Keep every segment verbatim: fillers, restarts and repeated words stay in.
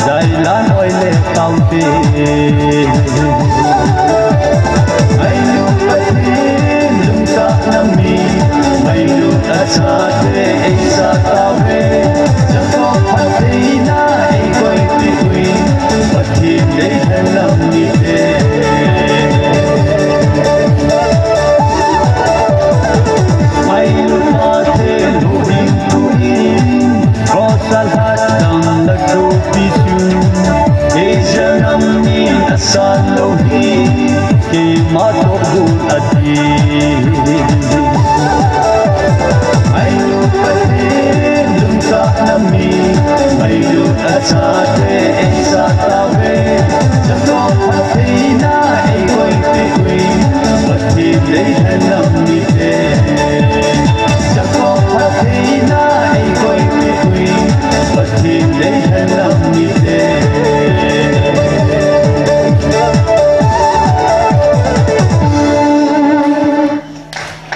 Dailan oi le pau te. Ngailut Pathen lungtah na mi, ngailut achate eisah tauve. Jakob phattheina eikoipeh uvin, Pathen deilhen lam mite. Ngailut Pathen lungding tuin, Cross a lhat dang na tupi chu, Asia nam min asan lou hi, keima toh gon ati. Ngailut Pathen lungtah na mi, ngailut achate eisah tauve. Jakob phattheina eikoipeh uvin, Pathen deilhen lam mite. Jakob phattheina eikoipeh uvin, Pathen deilhen lam mite.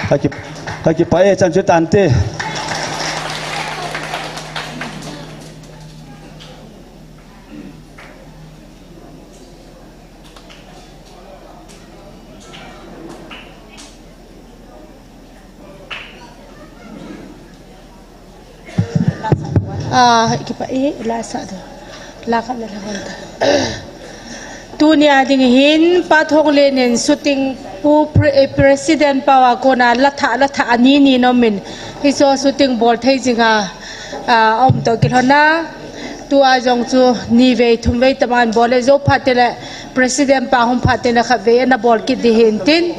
Ka ki-, ka kipah e, chan chu tante. Ah, kipah e, la sa do. La khat le la khat ta. Tunia ding hin, Pa Thonglen in shooting pu pre-, eh, President pau a kona la thah, la thah ani ni nom in. Hiche shooting bol thei jing a, ah, um toh kilhon a. Tua jong chu ni vei, thum vei taman bol le jou phat teng le President pa hung phat teng le khat vei ana bol kit ding hin tin.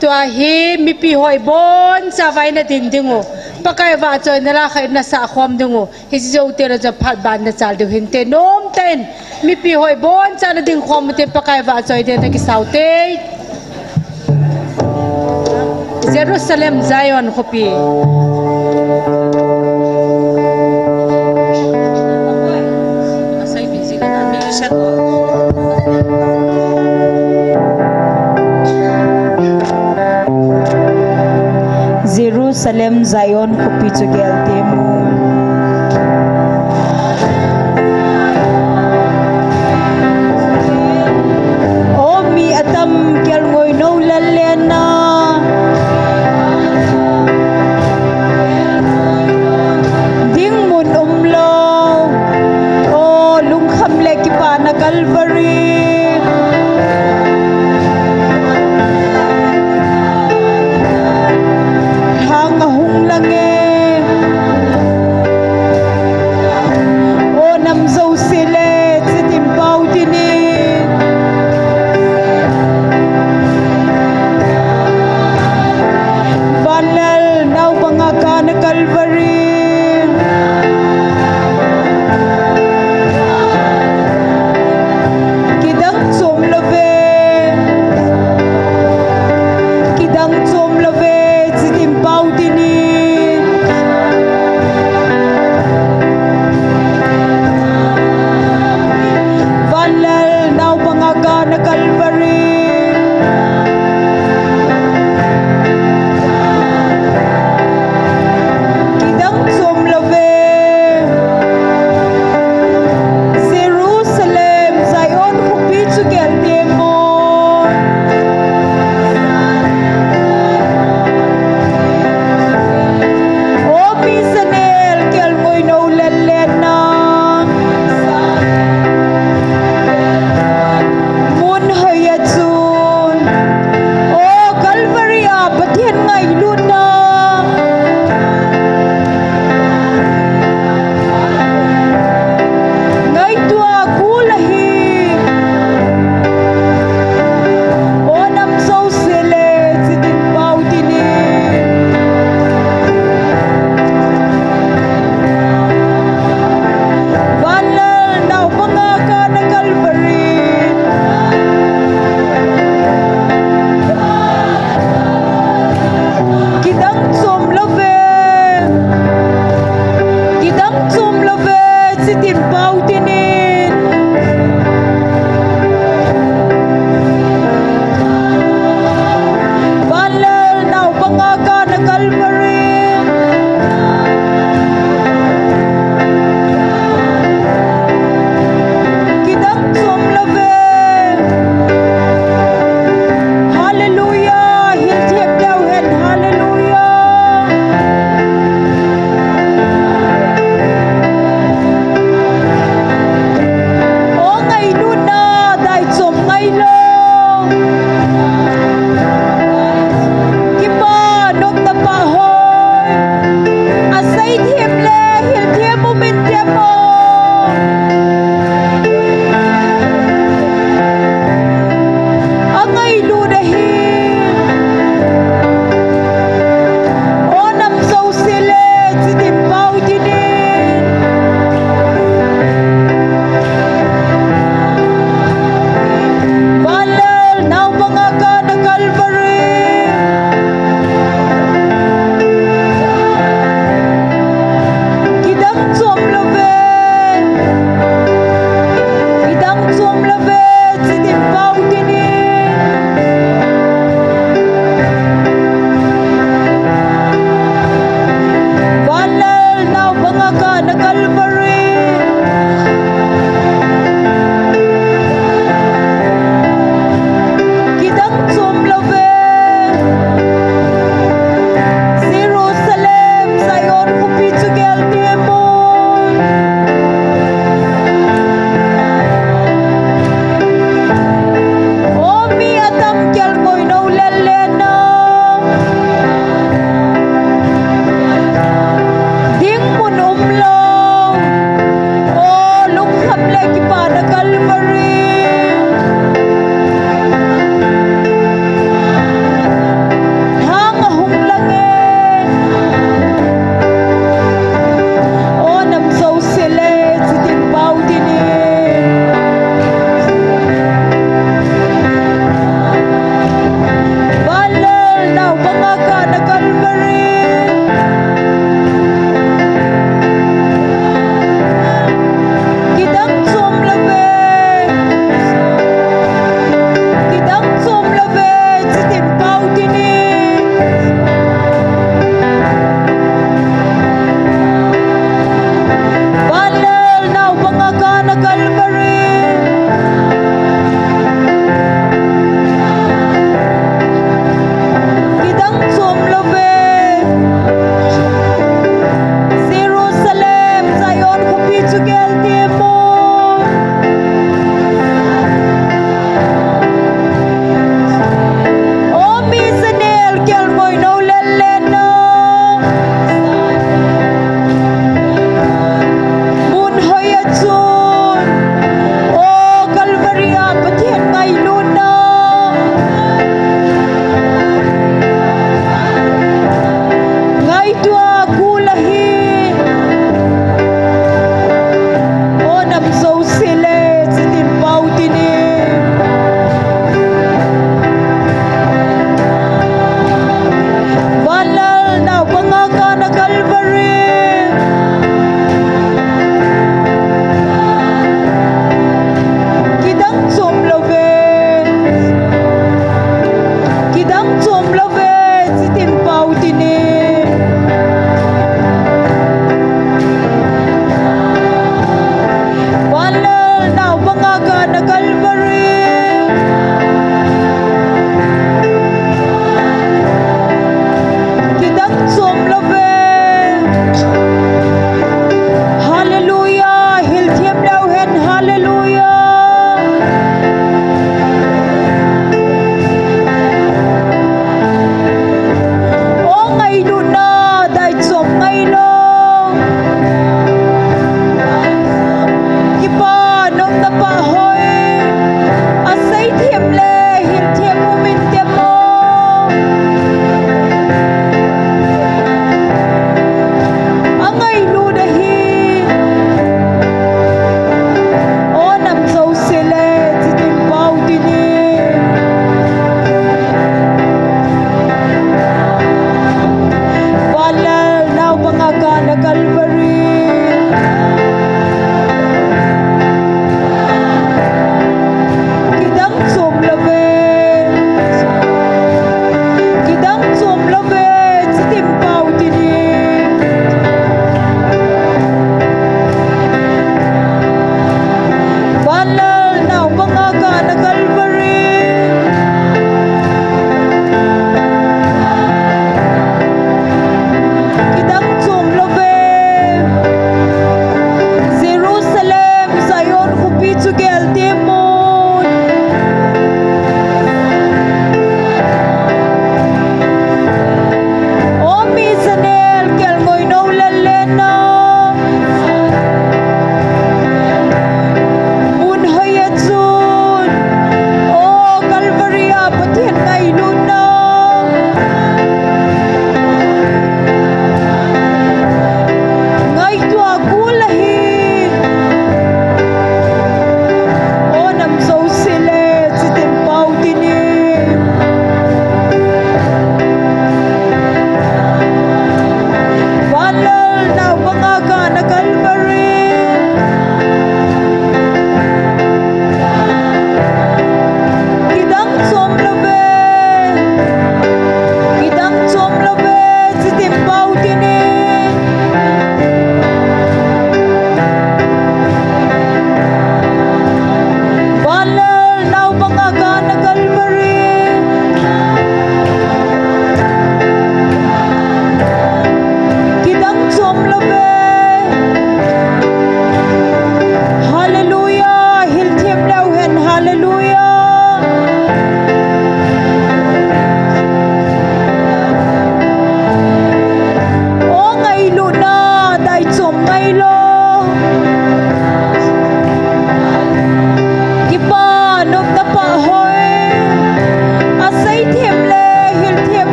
Tua hi mipi hoi boncha vai na din ding u. Pakai vahchoina la khat na sah khom ding u. Hiche jou teng le chu phat ban na chal diu hin te nom tah in. Mipi hoi boncha na ding khom u te Pakai vahchoi ding na kisau te. Jerusalem, Zion khopi. Jerusalem, Zion khopi chu gel temo. O mi atam kelngoi nou lal lenna. Ding mun umlou. O lungkham le kipana Calvary. Lhang ahung lang e. O nam jouse le chitin pao tin in. Vanlal naobang a kana Calvary. Kidang chom lou ve. Kidang chom lou ve, chitin pao tin in. Vanlal naobang a kana Calvary. Kidang chom lou ve. Jerusalem, Zion khopi chu gel temo. O mi janel kelngoi nou lal lenna. Mun hoi a chun. O Calvary a Pathen ngailutna. Ngaito a kul ahi. O nam jouse le chitin pao tin in. Vanlal naobang a kana Calvary. Kidang chom lou ve. Kidang chom lou ve, chitin pao tin in. Vanlal naobang a kana Calvary. Calvary. Kidang chom lou ve. Jerusalem, Zion khopi chu gel temo. O mi Israel, kelngoi nou lel le na. Mun hoi a chun, o Calvary a Pathen ngailutna, ngaito a kul ahi. O nam jouse le, chitim pau tin in. Vanlal naupang a kana Calvary.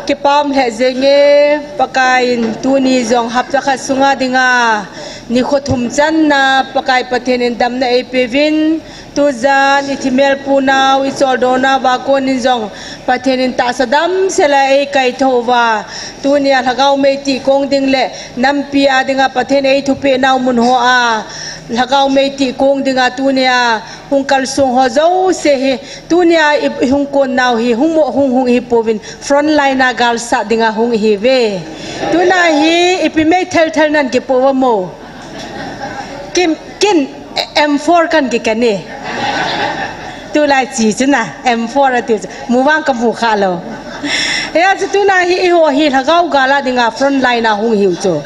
Kipah lheh jenge, Pakai in tuni jong hapta khat sunga dinga nikho thum channa Pakai Pathen in damna eipeuvin, tujan i thimel punau, i choldo nauva konin jong Pathen in tahsa damsela eikaithouva, tunia Lhagao Meitei kong ding le nampi a dinga Pathen eithupeh nau mun hoa Lhagao Meitei kong dinga tunia hung kalsong ho jouse hi, tunia i, i hung kon nau hi, hung mo, hung, hung ihi pouvin, front line a gal sat dinga hung ihiuve. Tuna hi, ipi mei thel thel nan kipo uva mo. Kim, kin, M four kan kiken e. Tulai chi chu na, M four ati chu. Mu vang kamu kha lou. Hia chu tuna hi, eiho hi, Lhagao gal a dinga front line a hung ihiu chu.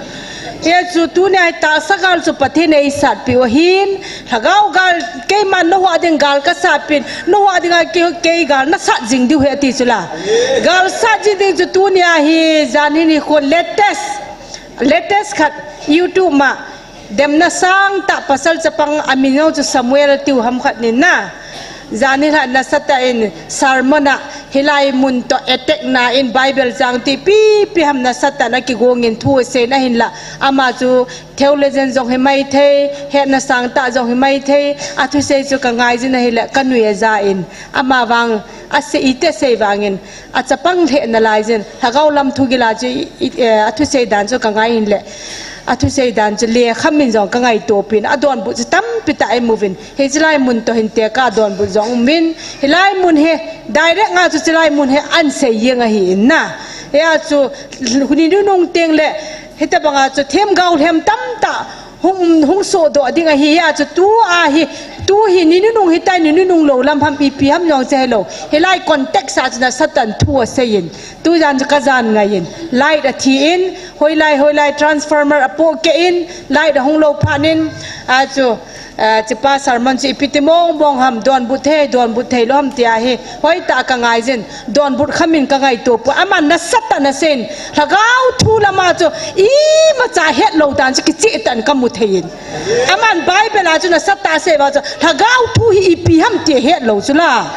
Hia chu tunia hi tahsa gal chu Pathen in eisatpeh u ahin, Lhagao gal, keiman nahua ding gal kasatpeh in, nahua dinga kei, kei gal nasat jing diu ahi ati chu la. Gal sat jing ding chu tunia hi, jan hi nikho latest, latest khat YouTube ma, demna sangtah pasal chapang amin jong chu Samuel tiu ham khat nin na. Jan hi la nasatah in sermon a, hilai mun toh attack na in Bible chang ti pipi ham nasatah in akigong in thu asei in ahinla. Ama chu theologian jong hi maithei, hetna sangtah jong hi maithei, athusei chu kangai jin ahile, kanui aja in. Ama vang, asei ite sei vangin, achapang lheh nalai jin. Lhagao lam thu gila chu i, i, eh, athusei dan chu kangai in le. Athusei dan chu lekha min jong kangaito pin. Adonbut chu tampi tah eimuvin. Hiche lai mun toh hin tekah donbut jong umin. Hilai mun hi direct nga chu chulai mun hi ahin sei jeng ahi in na. Hia chu ni nunung teng le hitabanga chu themgao lhem tamtah hung, hung sohdoh ding ahi. Hia chu tua hi, tu hi ni nunung hitai, ni nunung lou lam ham ipi ham jong chu helou. Hilai context a chu nasatah in thu asei in. Tujan chu kajan ngai in. Light athi in, hoilai, hoilai transformer apohkeh in, light ahung lou phat in, a chu, a, hichepa sermon chu ipi ti mong mong ham, donbut thei, donbut thei lou ham tia hi, hoitah kangai jin, donbut kha min kangaito poi, aman nasatah in asei in, Lhagao thu lama chu, imacha hetlou dan chu kicheh tah in kamu thei in. Aman Bible a chu nasatah asei uva chu, Lhagao thu hi ipi ham ti hetlou chu la.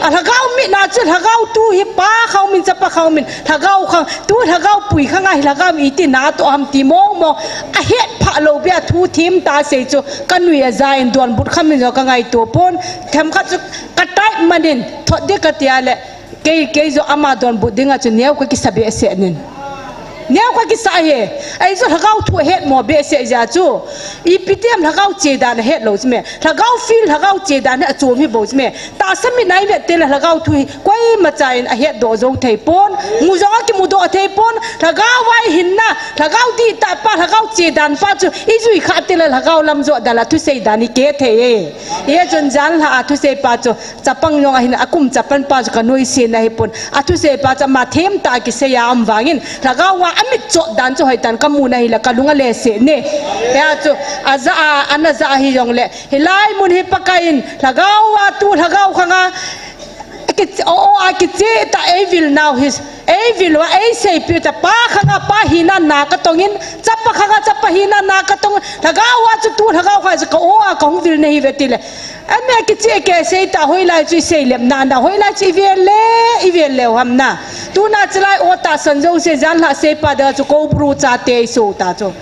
A Lhagao mit a chu Lhagao thu hi Pa khat umin, Chapa khat umin, Lhagao khang, tu Lhagao pui khang a hi Lhagao iti natoh ham ti mong mong. Ahet phah lou bia thu themtah asei chu kanui aja in donbut kha min jong kangaito pon. Themkhat chu ka type man in thot ding katia le. Kei, kei jong ama donbut dinga chu neo kakisa behseh in. Neo kakisa ahi. Ahi jong Lhagao thu ahetmo behseh jeh chu. Ipi ti ham Lhagao che dan ahetlou chu me. Lhagao feel, Lhagao che dan hi achom hi bou chu me. Tahsa mit a ivet teng le Lhagao thu hi koimacha in ahetdoh jou thei pon. Mu jong akimudoh thei pon. Lhagao a ihinna, Lhagao dihtah pa, Lhagao che dan pa chu ijui khah teng le Lhagao lam jot dan le thusei dan hi keh thei e. Hia chun jan lha a thusei pa chu Chapang jong ahin, akum chapang pa chu kanoise na hipon. Athusei pa chu ama themtah a kisei a um vangin, Lhagao a amitchot dan chu hoitah in kamu na hile kalung alese ne. Hia chu, aja a, ana ja ahi jongle. Hilai mun hi Pakai in, Lhagao a tu, Lhagao khang a, ki, o, o, a kicheh tah eivil nau hi, eivil uva, eiseipeh u ta Pa khang a Pa hina na katong in, Chapa khang a Chapa hina na katong, Lhagao a chu tu, Lhagao khang a chu ka o a kahung vil na hi ve tile. Ami a kicheh kei sei ta, hoilai chu isei lep na na, hoilai chu ivel le, ivel le u ham na. Tuna chulai o tahsan jouse jan lha sei pa da chu Koubru chate iso ta chu.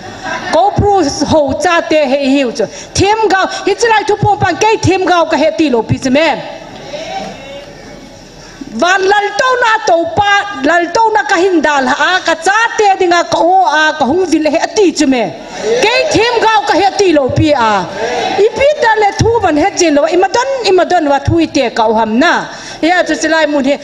Koubru ho chate hi ihiu chu. Themgao, hiche lai thu pum pan kei themgao kahe tilou pi chu me. Van laltouna toupa, laltouna kahin dalha a, kachate dinga ka o a, kahung vil ahi ati chu me. Kei themgao kahe tilou pi a. Ipi tah le thu van hechen lou, imadon, imadon uva thu itekah u ham na. Hia chu chulai mun hi.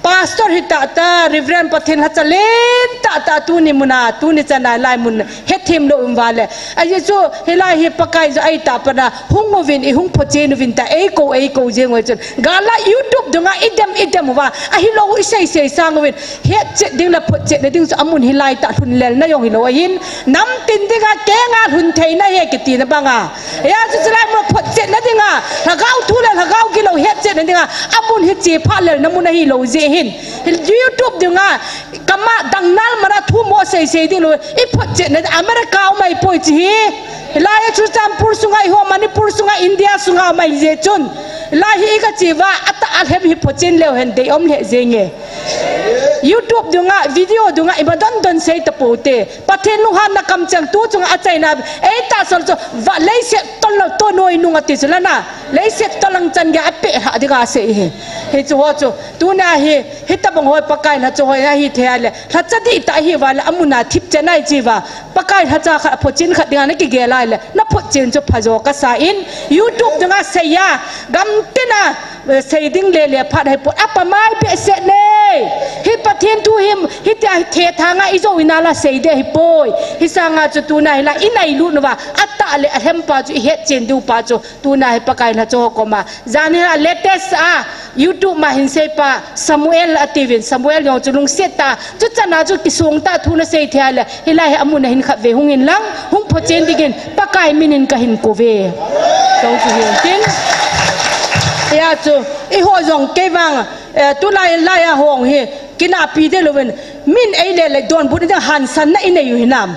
Pastor hi tah tah, Reverend Pathen lhacha len tah tah tuni mun a, tuni chan a lai mun hethem lou um vale. Ajeh chu, hilai hi Pakai jong ahi tah pana, hung uvin, ihung phochen uvin ta, eikou, eikou jeng uve chun. Gal a YouTube dunga idem, idem uva, ahilou isei, sei sang uvin. Hetchet ding le photchetna ding chu amun hilai tah lhun lelna jong hilou ahin. Namtin dinga kenga lhun theina ahi kiti na banga. Hia chu chulai mun photchetna dinga. Lhagao thu le Lhagao gilou hetchetna dinga. Amun hi chepha lelna mun ahilou jeh hin. YouTube dunga. Kama dang nal mana thu mo sei sei ding lou. Iphotchetna America um ahipoi chu hi. Hilai a Churachandpur sunga iho Manipur sunga India sunga um ahi jeh chun. Hilai hi ikache uva atah alhem hi photchen leu hen deium lheh jenge. YouTube dunga, video dunga, ima don don sei tapou te. Pathen lunghanna kamcheng tu chunga achaina, ei tahsan chu, va leiset tol lo to noi nung ati chu lana. Leiset tol lang chan gei apeh lha dinga sei hi. Hichu ho chu, tuna hi, hitabang hoi Pakai lhacha hoi ahi thei a le, lhacha dihtah ahi uva le, amun a thip chen ahi chi uva. Pakai lhacha khat, photchen khat dinga na kigel a le, na photchen chu phajo kasa in, YouTube dunga sei a, gamtina, eh, sei ding le le phat hipon, apamai behseh nei. Hi Pathen thu hi, hitia thethanga ijou ina la sei ding hipoi. Hisanga chu tuna hi la, inailut uva, atah le alhem pa chu, ihetchen diu pa chu, tuna hi Pakai lhacha ho koma. Jan hi a latest a, YouTube ma hin sei pa Samuel atiuvin, Samuel jong chu lungset tah, chu chana chu kisong tah thu na sei thei a le, hilai hi amun a hin khatvei hung in lang, hung photchen dingin, Pakai minin kahin kou ve. Jong chu hin tin. Hia chu, eiho jong kei vang, eh, tulai lai a hung hi, kinahpi ding louvin, min ei le le donbut ding hansanna inei u hinam.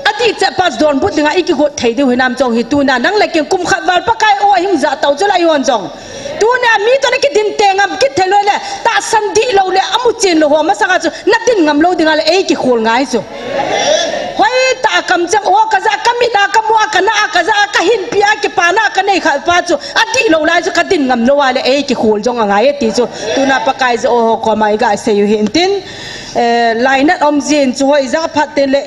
Adih chet pa donbut dinga ikigot thei diu hinam jong hi tuna nang le kei kum khat val Pakai o ahing ja tau chu la ihon jong. Tuna mi toh na kidin tei ngam kit thei lou le, tahsan dihlou le, amu chen lou ho masanga chu, na din ngam lou dinga le, ei kikhol ngai chu. Hoitah a kamcheng o kaja, kamit a kamu a, kana a kaja, kahinpi a, kipana kanei khat pa chu, adihlou lai chu, kadin ngam lou a le, ei kikhol jong angai e ti chu, tuna Pakai ja o ho koma iga sei u hin tin, eh, lainat um jin chu hoi ja phat te le,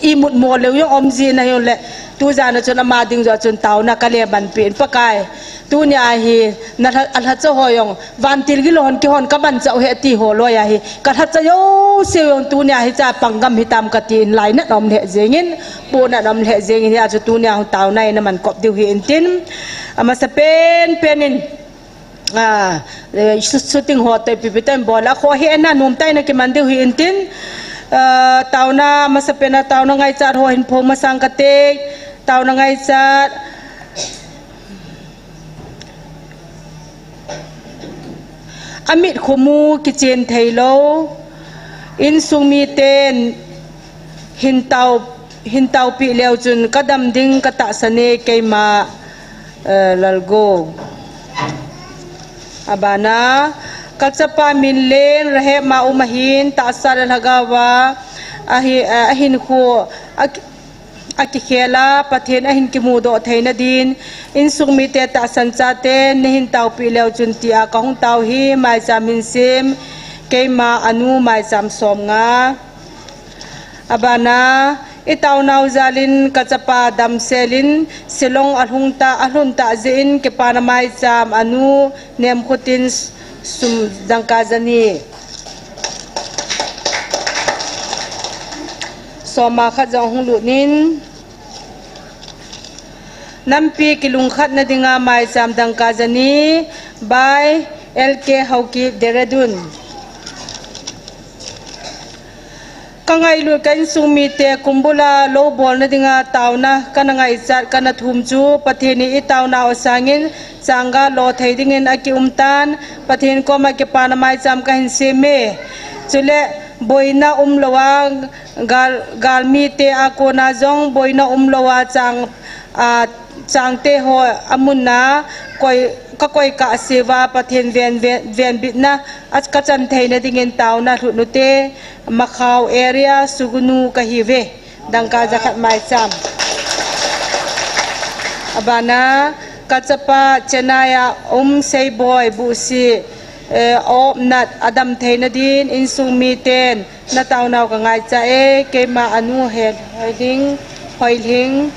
imut mo leu jong um jin ahi le, tu jan a chun ama ding jo chun taona kale manpi in Pakai. Tunia hi, na lha, alhacha ho jong, vantil gilou hon kihon kaman chau he ti ho loi ahi. Ka lhacha jouse jong tunia hi cha panggam hitam kati in lainat um le jingin, ponat um le jingin, hia chu tunia hung taona in aman kop diu hi in tin. Amasa pen pen in, ah, eh, su-, shooting ho te pipi ten bol a kho he na num tai na kiman diu hi in tin. Ah, taona, amasa pen a taona ngaichat ho hin pho masang kate, taona ngaichat. Amit khomu kichen thei lou. Insung miten hin tao, hin taopi leu chun kadam ding katahsan e keima, eh, Lalgo. Abana, kachapa min len Rahep ma um ahin tahsa le lhagao a, ahi, eh, ahin khu, a, akikhel a, Pathen ahin kimudoh theina din, insung mite tahsan chate, nahin taopi leu chun tia kahung tao hi, maicham hin sem, keima anu maicham som nga. Abana, i taonau jalin kachapa damselin, Shillong alhung ta, alhun ta jeh in, kipana maicham anu, nemkhutin sum dangka jani. Soma khat jong hung lut in. Nampi kilungkhatna dinga maicham dangka jani by L K Haokip Dehradun. Ka ngailut ka insung mite kumbula lou bolna dinga taona kana ngaichat kana thum chu Pathen in i taonau sangin changa lo thei dingin aki um tan, Pathen koma kipana maicham kahin sem e. Chule boina umlou a gal, galmite a kona jong boina umlou a chang, a, changte ho amun a koi, ka koi kah seuva Pathen ven, ven, venbitna a kachan theina dingin taona lhut ute, Makhao area Sugnu kahiuve. Dangka jakhat maicham. Abana, kachapa Chennai a um Seiboi Busi, eh, opnat adam theina din, insung miten, na taonau ka ngaicha e, keima anu he, Hoilhing, Hoilhing.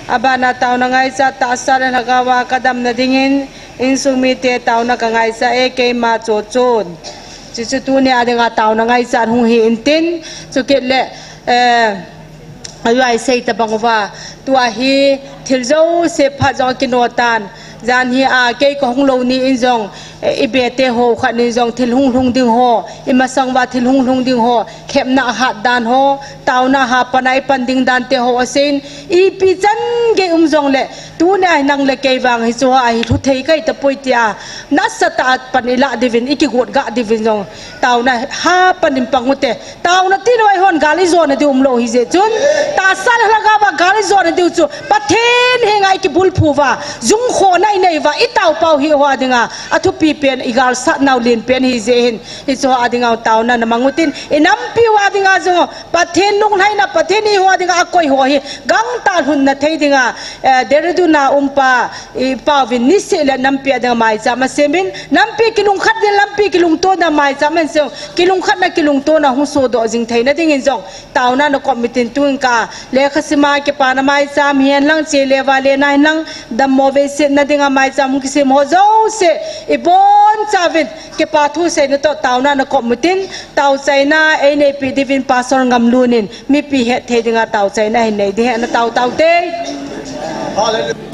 Abana taona ngaicha tahsa le lhagao a kadamna dingin, insung mite taona ka ngaicha e, keima Chochon. Chuchu tunia dinga taona ngaichat hung hi intin, chukit le, eh, ahi sei tabang uva, tua hi thil jouse phat jong akino tan, jan hi a kei kahung lou ni in jong, eh, i bete ho khat nin jong thil hung lhung ding ho, i masang uva thil hung lhung ding ho, khepna ahat dan ho, taona hapan a i pan ding dan te ho aseiyin, ipi chan gei um jong le, tunia hi nang le kei vang hichu a hi lhu thei kai tapoi tia, nasatah a pan i lah diuvin, i kigot gah diuvin jong, taona hapan in pang ute. Taona tilou a ihon gal ijona diu umlou hijeh chun, tahsa le lhagao a gal ijona diu chu, Pathen henga i kibulphu uva, jungkhona i nei uva, i taopau hi hoa dinga, athupi pen, i galsat nau len pen hi jeh hin, hichu a dinga taona na mang utin, i nampi ho a dinga jong, Pathen lunglhaina, Pathen i ho a dinga akoi ho hi, gangtah lhunna thei dinga, eh, Dehradun a um pa, i Pauvin niseh le nampi a dinga maicham asemin, nampi kilungkhat din, nampi kilungtona maicham ahin sem, kilungkhatna kilungtona hung sodoh jing theina dingin jong, taona na kop utin tun ka, lekha sima kipana maicham hihen lang, che le vale na hihen lang, dammo veisetna dinga maicham hung kisem ho jouse, i bonchauvin, kipa thu seina toh taona na kop utin, taochaina, ei neipi diuvin Pastor Ngamlun in, mipi hetthei dinga taochaina hin nei ding ahi, ana tao tao te. Hallelujah.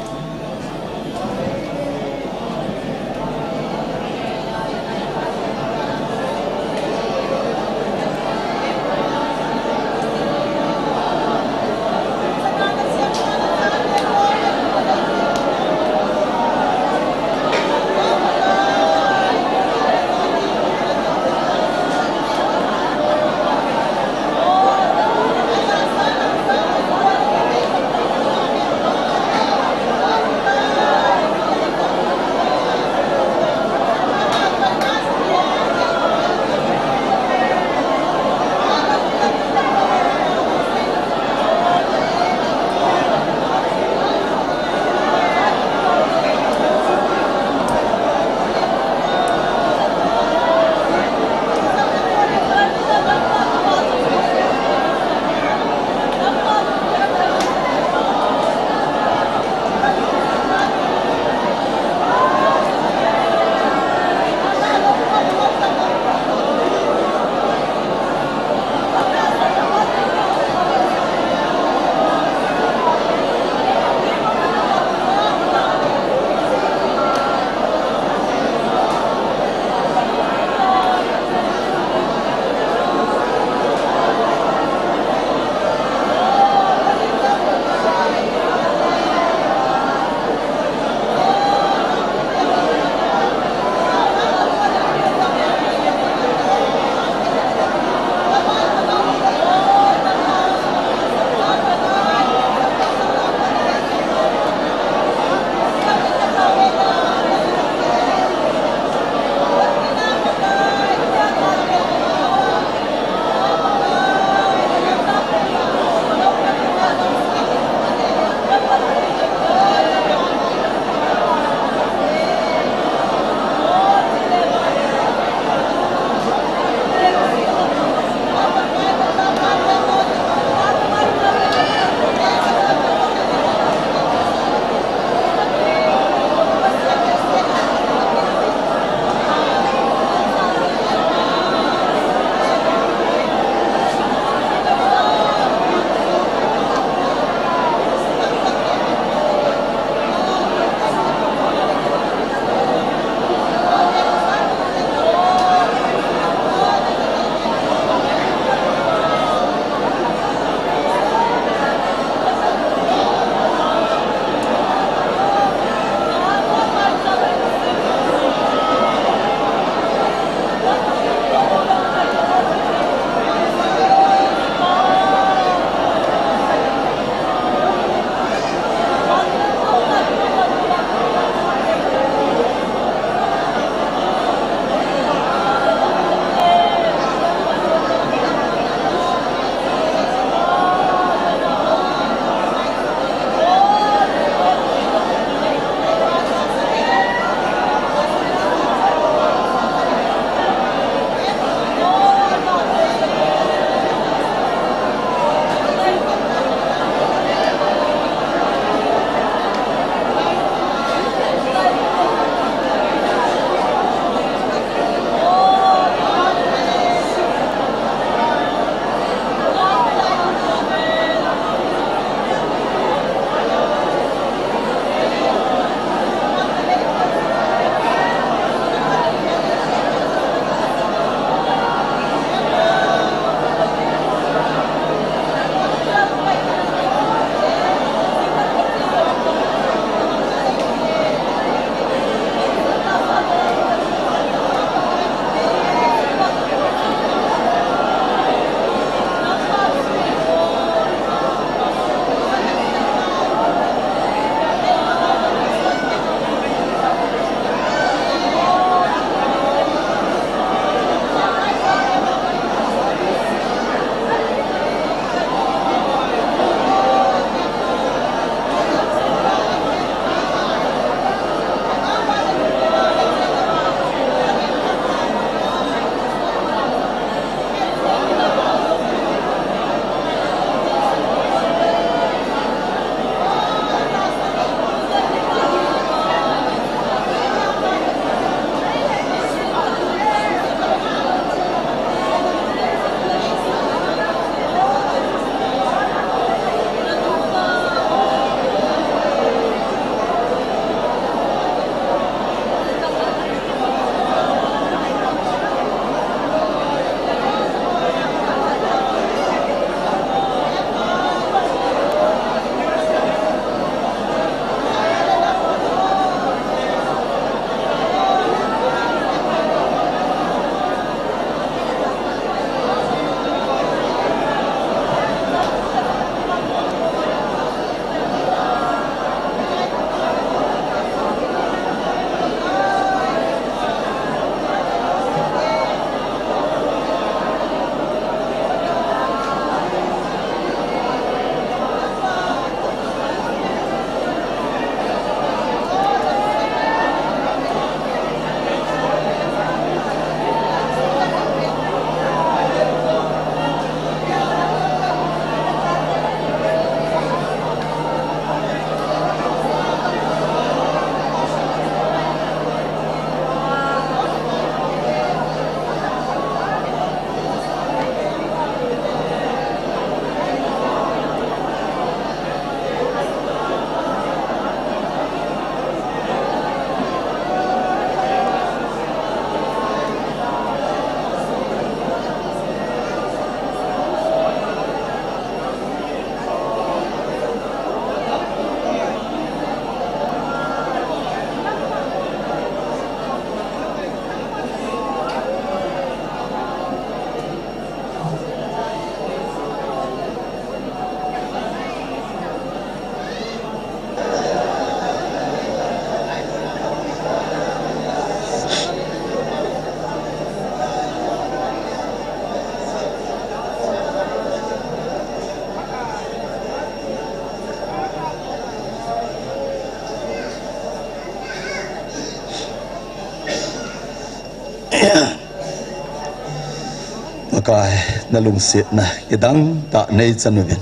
Pakai, nalungsetna kidang tah neichan uvin.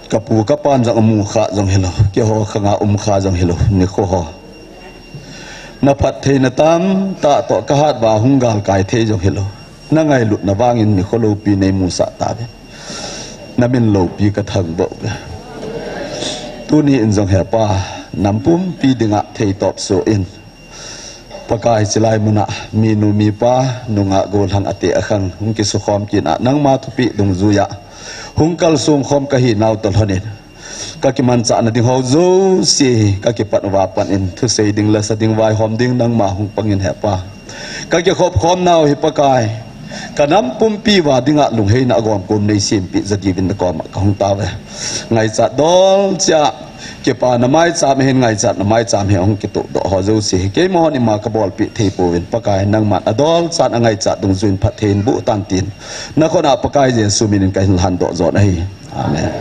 Kapu kapan jong amu kha jong hilou, keiho khanga um kha jong hilou, nikho ho. Naphattheina tamtah toh kahat uva hung galkai thei jong hilou, nangailutna vangin nikho loupi neimusah tauvin. Namin loupi kathangvah uve. Tuni in jong Hepa, nam pumpi dinga theitop soh in, Pakai, chilai muna minu mipa, nungah gollhang, ateh akhang hung kisukhom kit a, nangma thupeh dungjuiya hung kalsong khom kahinau toh lhonin, kakimanchahna ding ho jouse kakipat uva pat in, thusei ding, lasa ding, vaihom ding nangma hung pangin Hepa, kakikhop khomnau hi Pakai, kanam pumpi uva dinga lungheina agomkom neisempeh jadiuvin nakoma kahung tauve. Ngaichat dol cheh a, kipana maicham ahin, ngaichatna maicham hi ahung kitohdoh ho jouse hi keimahon ima kabolpeh theipouvin, Pakai, nangman adolchan angaichat dungjuiyin phattheiboh tan tin, nakhut a Pakai Jesu minin kahin lhandoh jon ahi. Amen.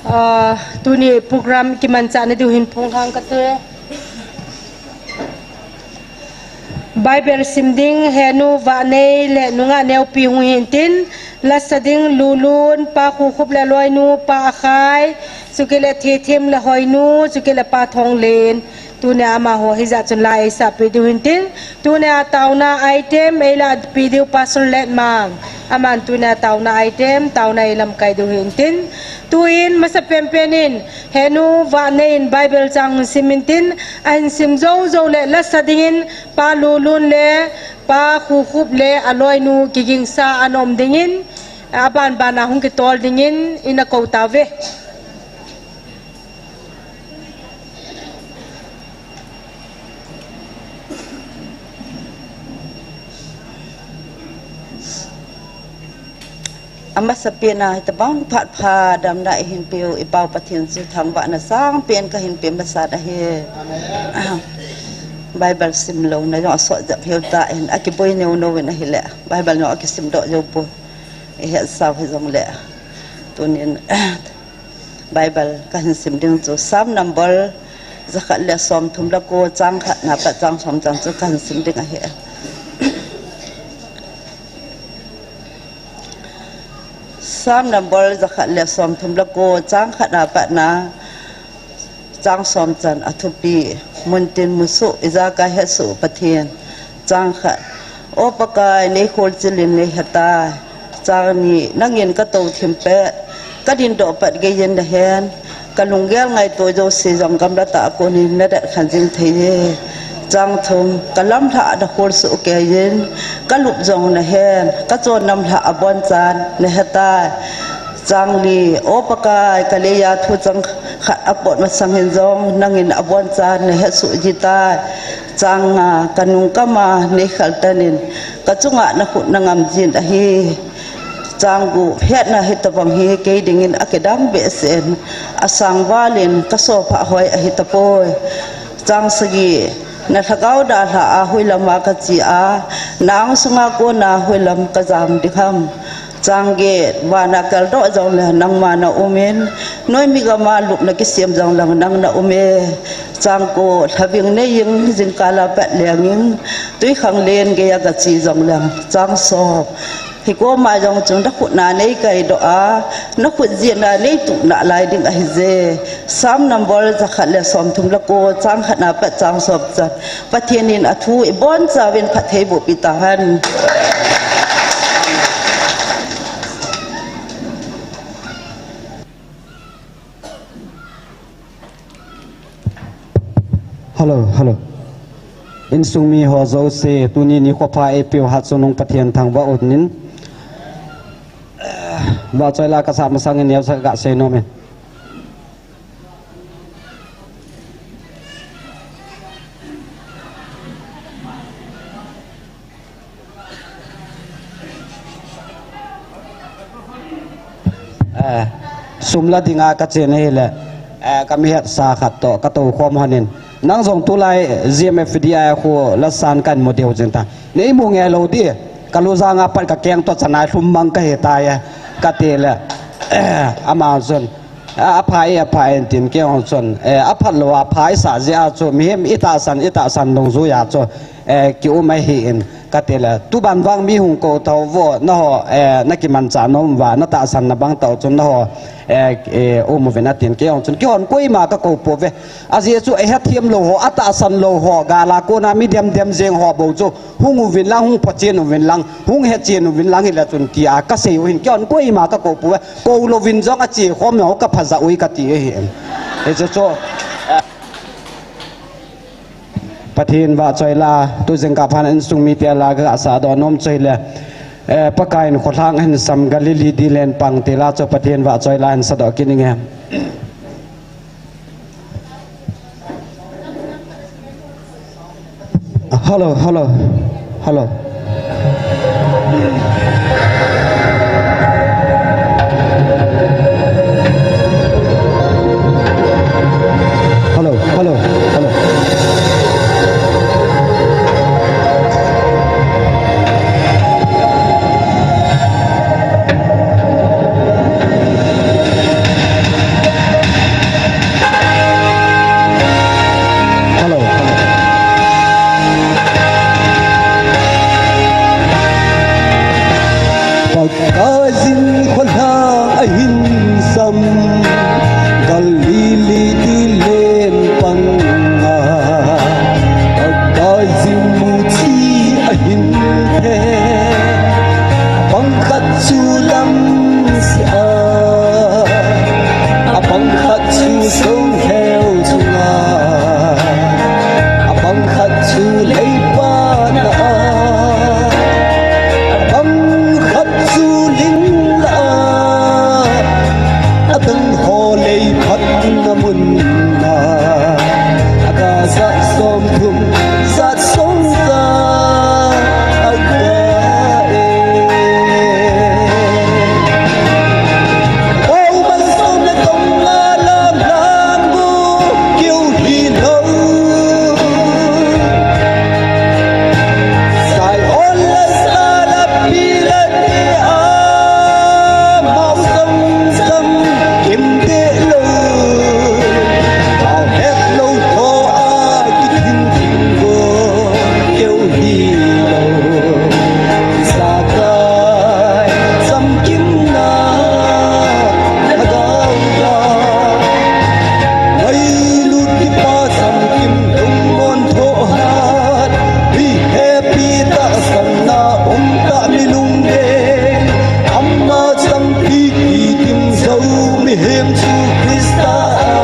Ah, tuni program kimanchahna diu hin phongkhang kate. Bible sim ding Henu Vahnei le nungah Neopi hung hintin, lasa ding Lulun, Pa Khukhup le aloinu, Pa Akhai, chukit le Thethim le Hoinu, chukit le Pa Thonglen. Tunia amaho hijat chun la eisahpeh diu hintin, tunia taona item eilahpeh diu Pastor Letmang. Aman tunia taona item, taona eilamkai diu hintin. Tuin masapenpen in Henu Vahnei in Bible chang hung sim intin, ahin sim joujou le lasa dingin Pa Lulun le Pa Khukhup le aloinu kigingsa ana um dingin, abanbana hung kitol dingin ina kou tauve. Amasapen a hitobang phat pha damna eihin peu i Pau Pathen chu thangvahna sangpen kahin pe masa ahi. Bible sim louna jong asot jep hiu tan, akiboi neo neo in ahile, Bible jong akisim doh jou poi. Ihetsau hijongle, tunin Bible kahin sim ding chu Psalm number jakhat le somthum le ko, chang khatna pat chang som chan chu kahin sim ding ahi. Psalm number jakhat le somthum le ko, chang khatna patna chang som chan. Athupi: Muntin musoh, ijakai hesoh Pathen. Chang khat: O Pakai, neikholchilin neihetai. Chang ni: Nangin katou thim peh, kadindoh pat geiyin nahen, kalunggel ngaito jouse jong gamlatah a konin nadetkhen jing thei e. Chang thum: Kalamlhah a nakhol soh keiyin, kalup jong nahen, kachonnamlhah abonchan nahetai. Chang li: O Pakai, kaleiya thu chang khat apot masang hin jong, nangin abonchan nahesoh jitai. Chang nga: Kanung kama neikhaltanin, kachunga nakhut nangam jin ahi. Chang gup: Hetna hitobang hi kei dingin akidang behseh in, asangvalin kasophah hoi ahitapoi. Chang sagi: Nalhagao dalha a hoilama kache a, na-ang sunga kona hoilam kajam ding ham? Chang get: Vana keldoh jongle nangma naumin, noimi gama lupna kisem jongleng nang naume. Chang ko: Lhaving neijing, jingkala pat lenging, twikhanglen geiya gache jongleng. Chang som: Hikoma jong chun nakhutna neikaidoh a, nakhut jeh a neituh nalai ding ahije. Psalm number jakhat le somthum le ko, chang khatna pat chang som chan. Pathen in athu ibonchauvin phattheiboh peh tahen. Hello, hello. Insung miho jouse, tuni nikho pha eipeu Hatchungnung Pathen thangvah un in. Vahchoi la kasah masangin neocha kasei nom in. Eh, sum la dinga kachen ahile, eh, kamihetsa khat toh katoukhom lhonin. Nang jong tulai G M F D I a khu lasan kahin mu diu jing ta. Neimu nge lou di, kalu janga pat kakeng toh chanai lhum mang kahitai e, katile. Ama chun, a, apha e, apha e, tin kei jong chun, eh, aphat lou a pha isah jeh a chu, mihem itahsan, itahsan dungjuiya chu, eh, kium ahin, kati le, tuban vang mi hung kou tauvo, naho, eh, nakimanchah nom uva, natahsan na bang tau chun, naho, eh, eh, um uvin atin, kei jong chun, keihon koima kakou pouve, ajeh chu, ahethem lou ho, atahsan lou ho, gal a kona mi demdem jeng ho bou chu, hung uvin lang, hung phachen uvin lang, hung hechen uvin lang hile chun tia kasei u ahin, keihon koima kakou pouve, kou louvin jong ache khom jong kapha jah uve kati ahi. Hichu chu, Pathen vahchoi la, tu jingkah phat a insung mite la kasah doh nom chu hile, eh, Pakai in kholhang ahin sam Galilee dilen pang ti la chu Pathen vahchoi la hin sadoh kit inge. Hello, hello, hello. Hello, hello, hello. Hello, hello. Pakaiyin kholhang ahin sam, Galilee dilen pang a, Pakaiyin muchi ahin phe, pang khat chu lam sia, apang khat chu songheu chunga, apang khat chu leipa na a, apang khat chu ling la a, adang ho lei phatna mun a, aga jat somthum, jat somja aga e. Aman som le tong la lam lang bu kiu hi lo. Sai ol la sa la pi la ni a mau sam sam kim te lo. Mau het lo tho a ki thin thin ko kiu hi lo. Sakai samkimna lhagao a, ngailut kipa samkim lungmon thoh hat, mi hepi tahsanna um tah mi lungdei, ama champi kitim jou mihem chu Christa a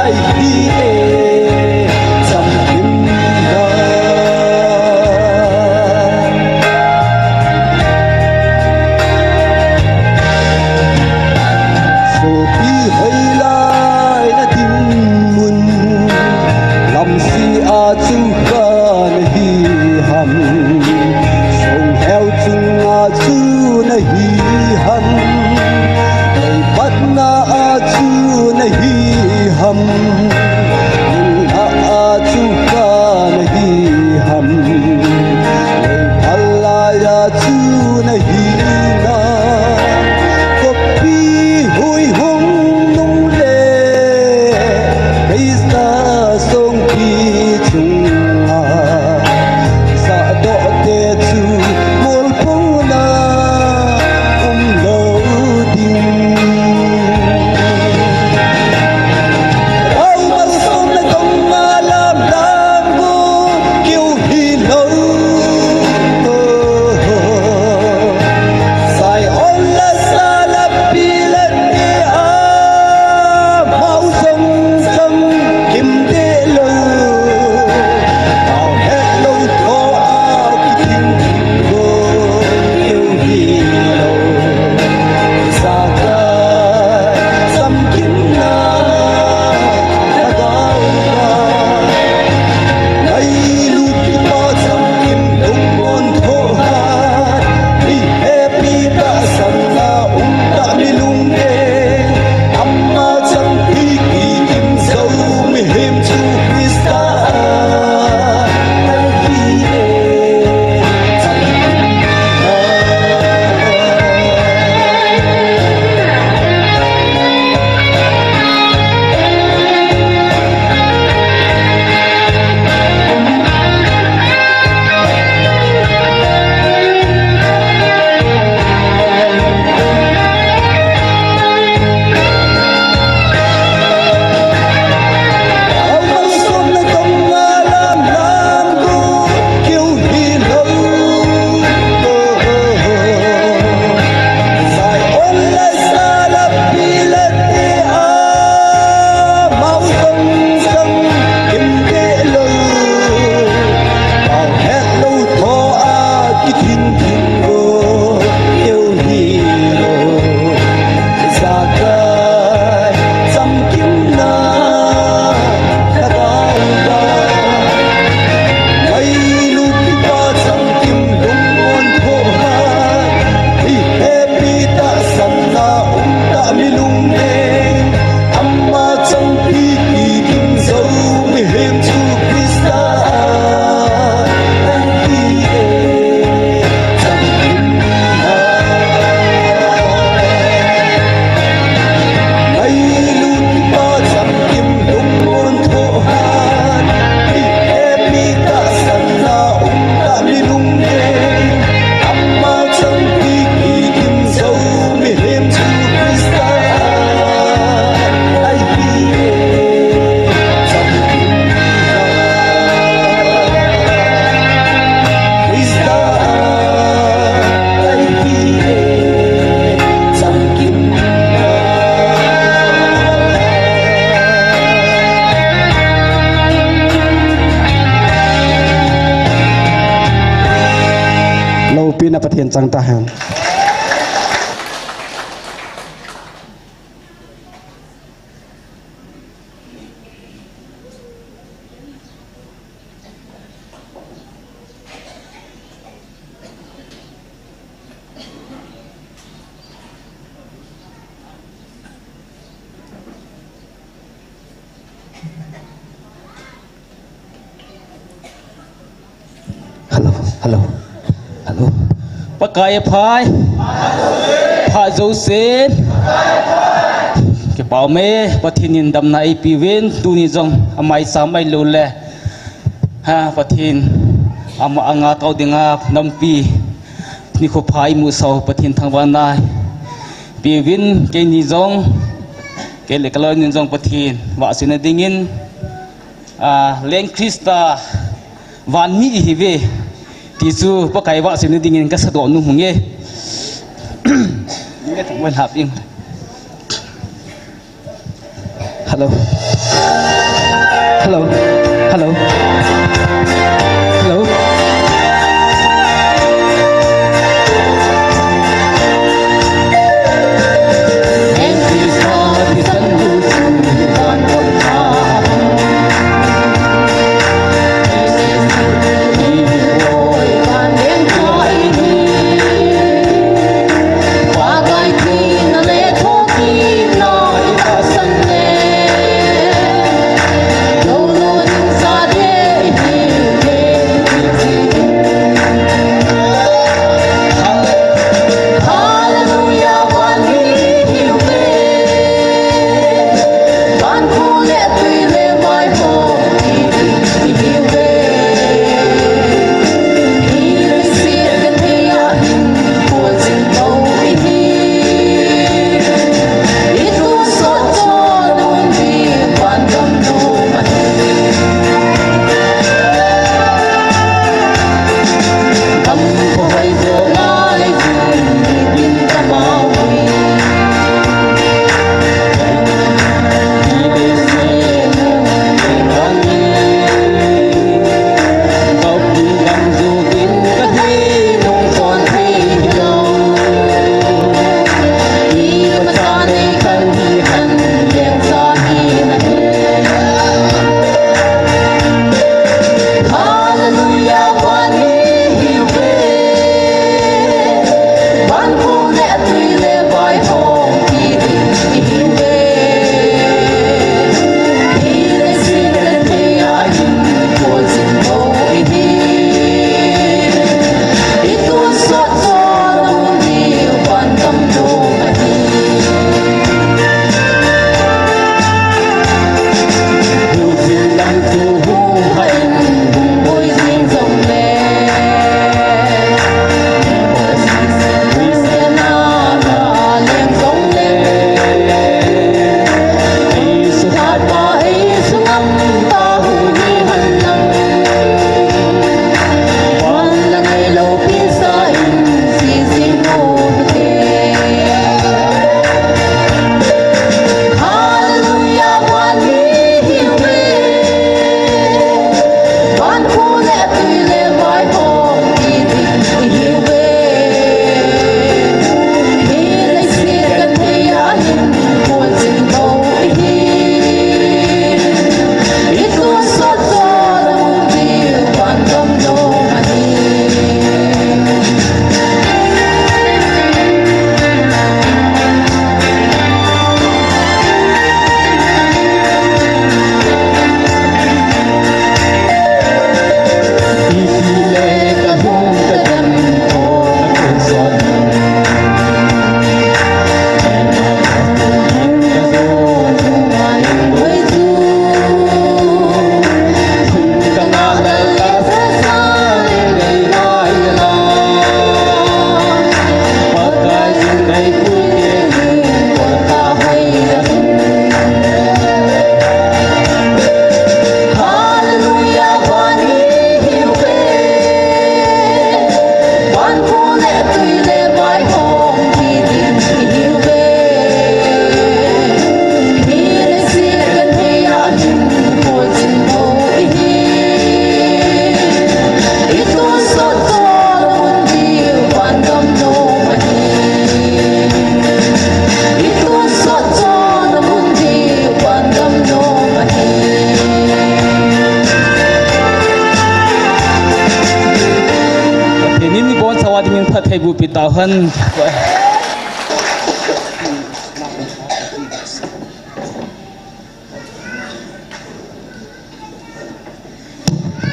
ahi e. Chamkim na. Sopi hoilai na dinmun, lamsea chu kha na hi ham? Songheu chunga chu na hi ham? Leipatna a chu na hi ham? Nungah a chu kha na hi ham? Leiphal laia chu na hi na? Khopi hui hung nung le Christa songpi chunga, sahdoh te chu molphona um lou ding. Aman Pathen chang tahen. Hello, hello, hello. Pakai aphai. Phat jousen. Kipah ume, Pathen in damna eipeuvin, tuni jong amai sam ailou le. Ha, Pathen ama anga tao dinga nampi nikho pha imusah u Pathen thangvahna eipeuvin, keini jong, kei le kaloinu jong Pathen vahchoina dingin, a, Leng Christa vanmi ihiuve ti chu Pakai vahchoina dingin kasadoh nom u ahi. Hello. Hello. Hello. Hello. Tauhan.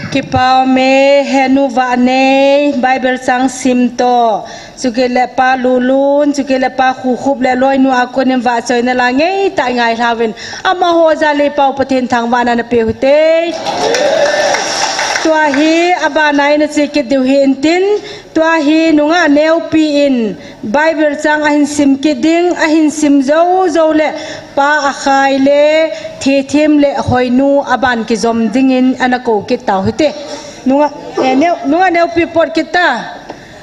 Kipah me, henu vah nei, Bible chang sim to. Chukit le pa Lulun, chukit le pa Khukhup le loinu a konin vahchoina la ngeitah ngai lhauvin. Amaho jal le Pau Pathen thangvahna napeh uhite. Tua hi abana ina che kit diu hi intin, tua hi nungah neupi in Bible chang ahin sim kit ding, ahin sim jou jou le pa Akhai le Thethem le Hoinu aban kijom dingin ana kou kit tau hite. Nungah, eh, neu, nungah neupi pot kit ta.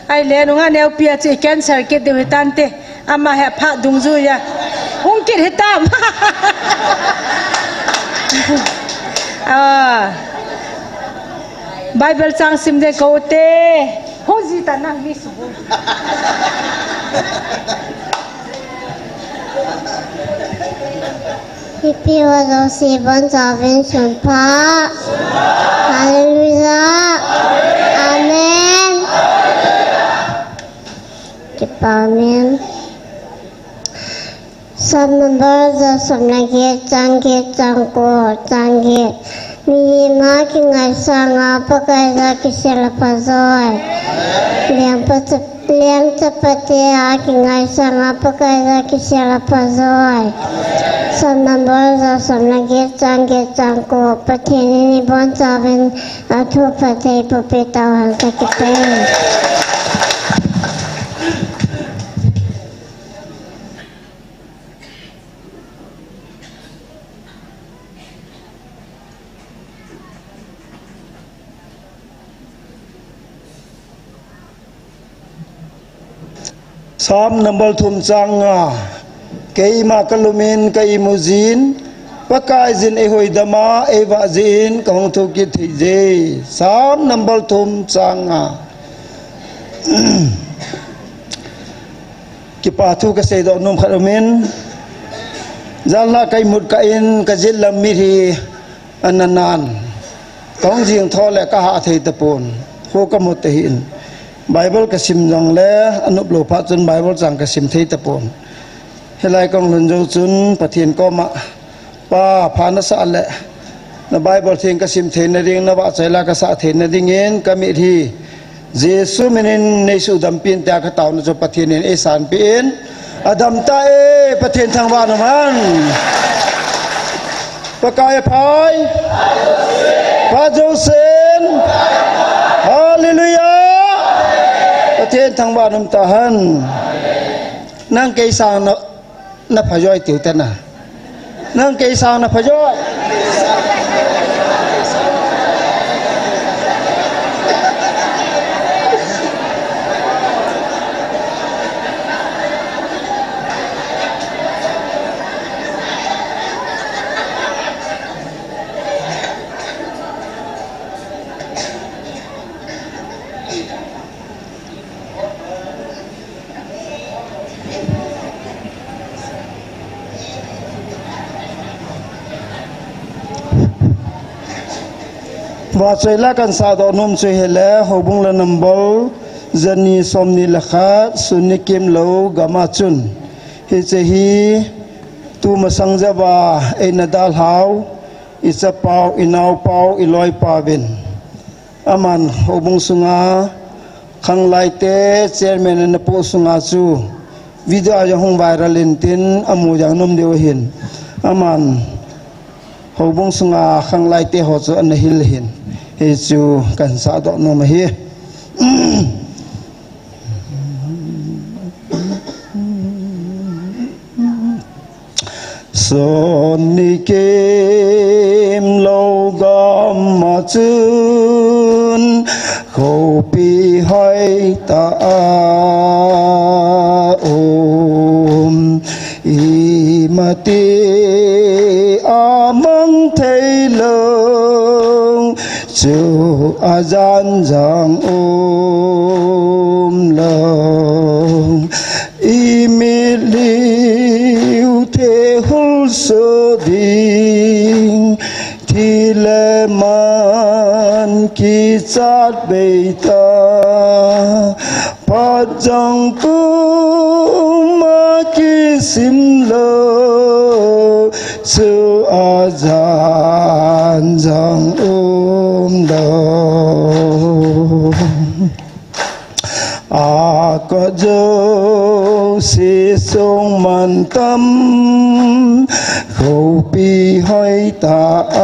Ahile nungah neupi a chu i cancel kit diu hitante. Ama hi phat dungjuiya hung kit hitam. Ah. Bible chang sim ding kou te. Hung ji ta nang mi su. Mipi ho jouse bonchauvin sunpha. Hallelujah. Amen. Kipah me. Psalm number jasom le get, chang get, chang ko, chang get. Mihem a kingaisang a Pakai jal kisel a phajoi. Lengpa chap Leng chapate a kingaisang a Pakai jal kisel a phajoi. Psalm number jasom le get, chang get, chang ko. Pathen in ibonchauvin athu phatthei eiboh peh tauhen, kakipah e. Psalm number thum chang nga. Keima kalum in ka imu jin, Pakai jin eihoidam a, eivah jin kahung thou kit thei je. Psalm number thum chang nga. Kipah thu kasei doh nom khat aumin. Jalna ka imut kah in ka jetlam mit hi ana nan. Kahung jing tho le kaha thei tapon. Kho kamu te hin. Bible kasim jong le, anop lou phat chun Bible chang kasim thei tapon. Hilai kahung lhun jou chun Pathen koma, Pa, pha nasah le, na Bible theng kasim theina ding, na vahchoi la kasah theina dingin, ka mit hi Jesu minin neisuhdam pin tia kataona chu Pathen in eisanpeh in, adam ta e, Pathen thangvah nom hen. Pakai aphai. Phat jousen. Hallelujah. Pathen thangvah nom tahen. Nang kei sang na, na phajoi tiu tena. Nang kei sang na phajoi. Vahchoi la kahin sahdoh nom chu hile, Houbung la number jani somni le khat, Sun nikimlou gam a chun. Hiche hi tumasang jouva eina dalhau, i chapau, i naopau, i loipauvin. Aman houbung sunga khanglai te chairman ana poh sunga chu video a jong hung viral in tin amu jong nom diu ahin. Aman houbung sunga khanglai te ho chu ana hil ahin. Hichu kahin sahdoh nom ahi. Sun nikimlou gam a chun, khopi hoitah a um, imacha amang thei lou, chu ajan jong um lou. I mitlhi thehul soh ding, thi le man kichat bei ta. Phat jong kum a kisim lou, chu a jan jong um lou. A kot jouse sung mantam, khopi hoitah a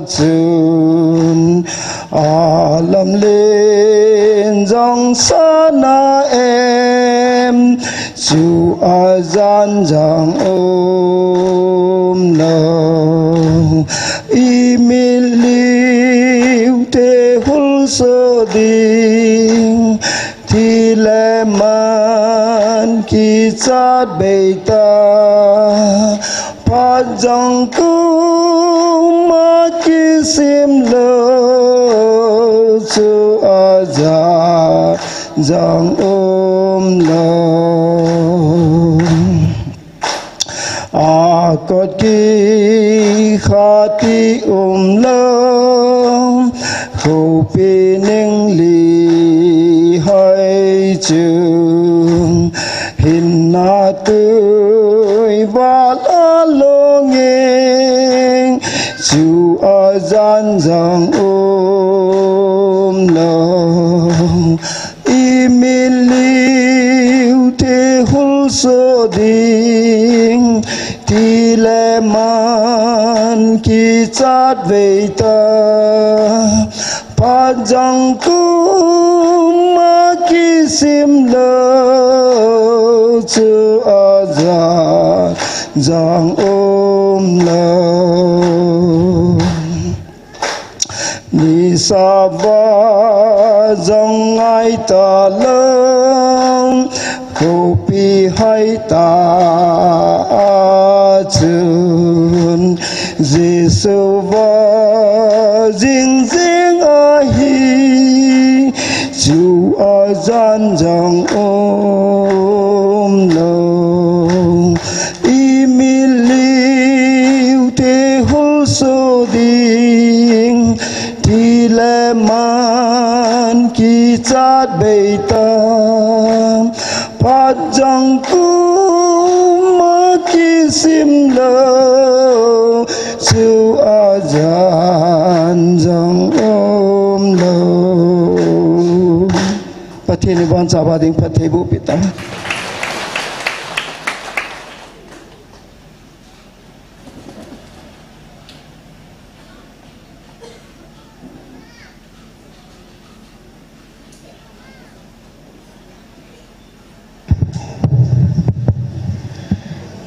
chun, a lamlen jong sana em, chu a jan jong um lou. I mitlhi u te hulsoh ding, thi le man kichat bei ta. Phat jong kum a kisim lou, chu a jan jong um lou. A kot kikha ti um lou, khopi ning li hoi chun, hinna tui val a longing, chu a jan jong um lou. I mitlhi u te hulsoh ding, thi le man kichat bei ta. Phat jong kum a kisim lou, chu a jan jong um lou. Nisa va jong ngai talou, khopi hoitah a chun, Jesu va jing jing ahi, chu a jan jong um lou. I mitlhi u te hulsoh ding, thi le man kichat bei ta. Phat jong kum a kisim lou, chu a jan jong um lou. Pathen in ibon chauva ding phatthei boh peh ta.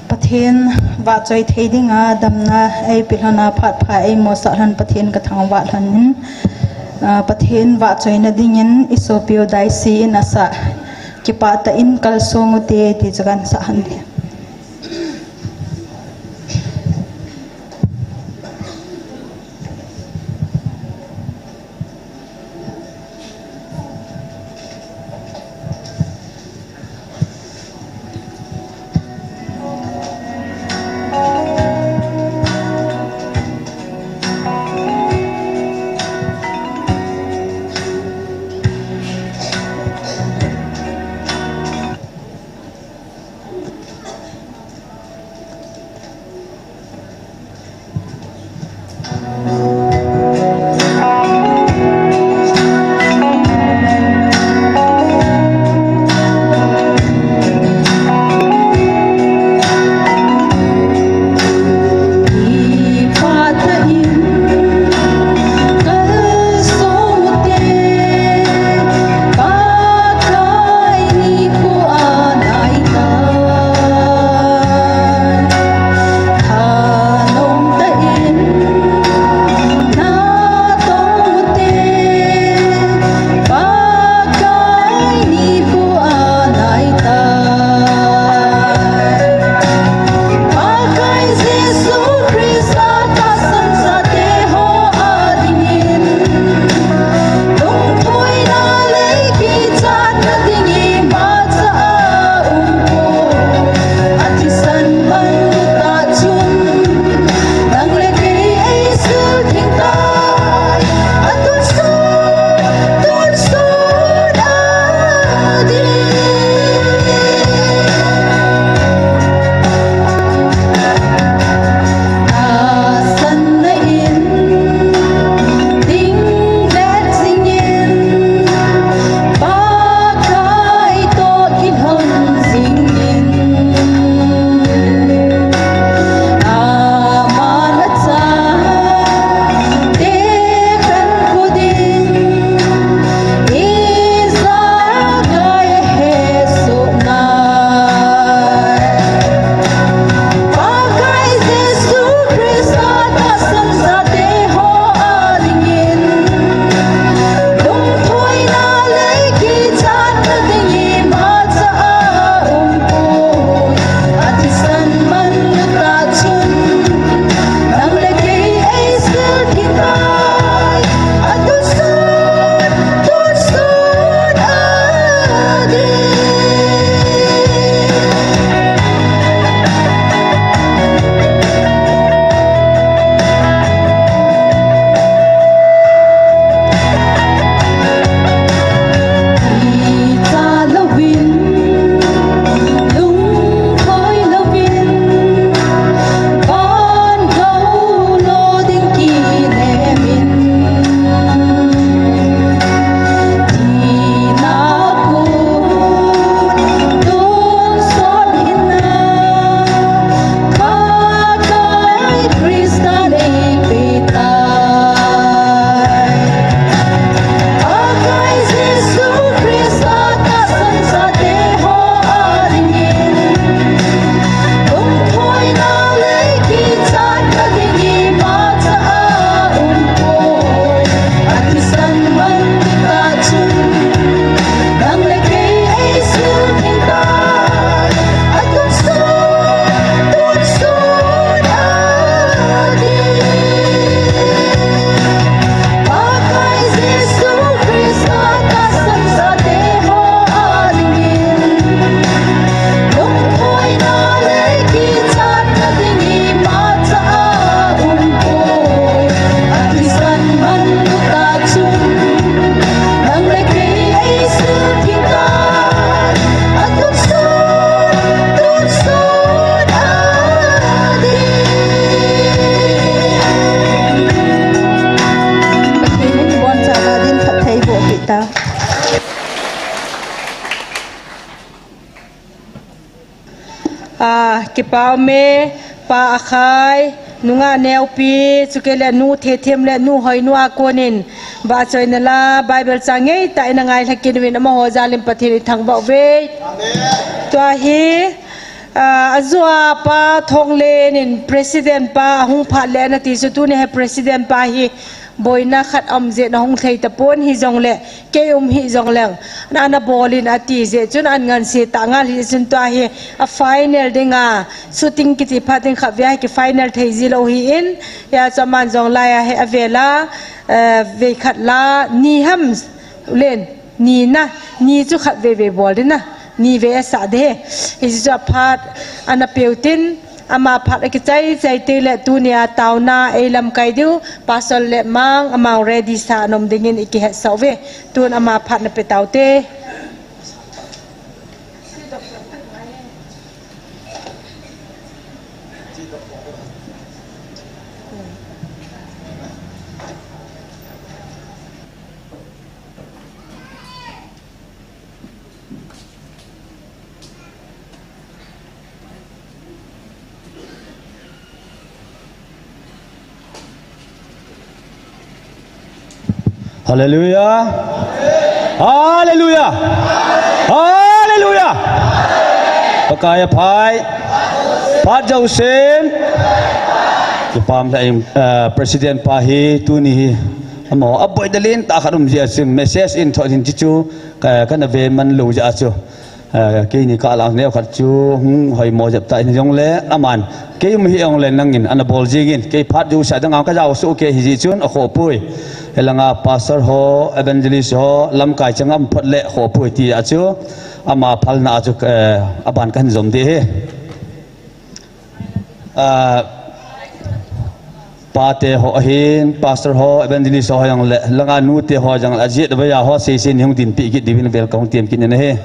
Pathen vahchoi thei dinga damna eipeh lhon a, phat pha eimosah lhon Pathen kathangvah lhon in, ah, Pathen vahchoina dingin isopiu Daisy in asah, Kipah tah in kalsong ute ti chu kahin sah lhon e. Kipah ume, Pa Akhai, nungah Neopi, chukit le Nu Thethem le Nu Hoinu a konin, vahchoina la, Bible chang ngeitah in angailha kit uvin amaho jalin Pathen ithangvah uve. Amen. Tua hi, ah, ajoa Pa Thonglen in President pa ahung phat le ana ti chu tuni hi President pa hi boina khat um jeh in ahung thei tapon hijongle, kei um hijongleng, na, na bol in ati jeh chun an ngansi ta ngal hijeh chun tua hi a final dinga shooting kiti phat ding khat vei a hi ki final thei ji lou hi in, hijeh chun aman jong lai a hi avel a, eh, vei khat la ni ham len, ni na, ni chu khat vei vei bol ding na, ni vei asah ding hi. Hijeh chun aphat ana peu tin, ama phat akichai chai teng le tunia taona eilamkai diu, Pastor Letmang, amau ready sa anom dingin ikihetsah uve. Tun ama phat na pe taute. Hallelujah. Hallelujah. Hallelujah. Pakai aphai. Phat jousen. Kipah lheh in, eh, President pa hi tuni hi. Amaho aboi dalin tah khat um jeh a chun message in thot in ti chu, ka, kana ve man lou jeh a chu. Eh, keini kah lang neo khat chu hung hoimo jep ta in jongle, aman kei um hijongle nangin ana bol jingin, kei phat jousa dang a ka jaosuh kei hijeh chun akhohpoi. Hilanga Pastor ho, Evangelist ho, lamkai chang a um phot le khohpoi ti a chu, ama phalna a chu, eh, aban kahin jom ding ahi. Ah, pate ho ahin, Pastor ho, Evangelist ho jong le, langa nute ho jong le, ajet avei a ho, seiseini hung dinpi kit diuvin vel kahung tem kit in ahi.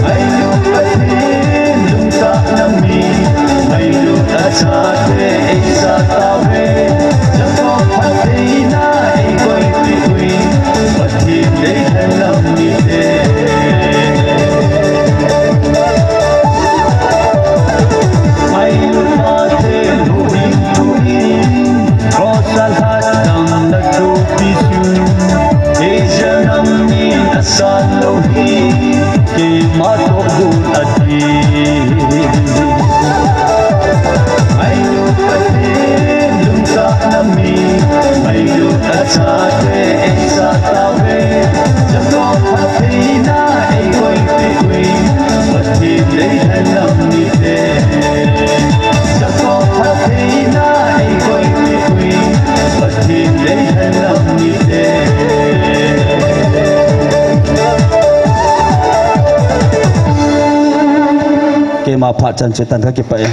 Ngailut Pathen lungtah nami, ngailut achate eisa tauve, Jakob phattheina eikoipeh uvin, Pathen deilhen lam mite. Ngailut Pathen huhhing tuhin, cross a lhatdamna thupi chu, Israel nam min asan lou hi, keima toh gon ati. Ngailut Pathen lungtah nami, ngailut achate eisa tauve, Jakob phattheina eikoipeh uvin, Pathen deilhen lam mite. Jakob phattheina eikoipeh uvin, Pathen deilhen lam mite. Keima phat chan chu tan, kakipah e.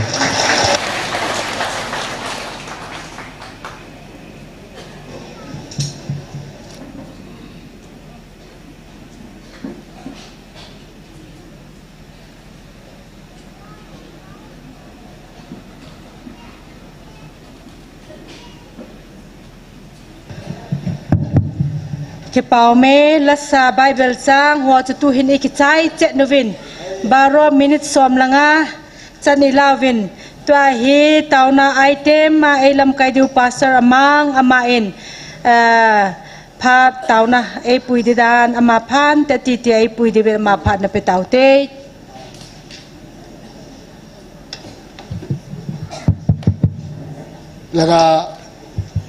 Kipah ume, lasa Bible chang ho chu tuhin ikichai chet uvin, baro minute som le nga chan ilauvin, tua hi taona item a eilamkai diu Pastor Amang, aman, eh, phat taona eipui ding dan, ama phat te titi eipui ding uvin, ama phat nape taute. Laga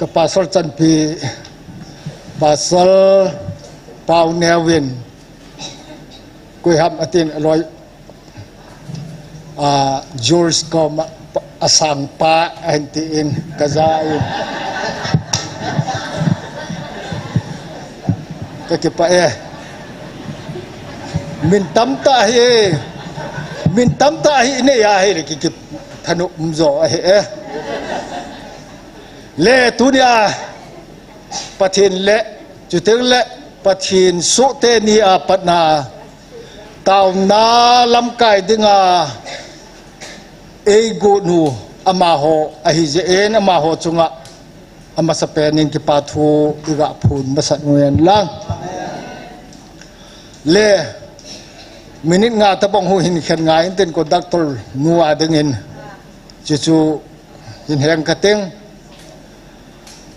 ka Pastor chanpi, Pastor Pau Neo in, koi ham atin aloi, a, George koma asangpa ahin tin kaja in. Kakipah e. Min tamtah hi, min tamtah hi inei ahi le kiki thanop umjo ahi e. Le tunia Pathen le, chuteng le Pathen sohte ni a patna taona lamkai dinga eigot nu amaho ahi jeh in, amaho chunga amasapen in kipa thu iga phon masat uhen lang. Le minute nga tabang hu hin khen ngai intin ko doctor nu a dingin. Chuchu hin heng kating.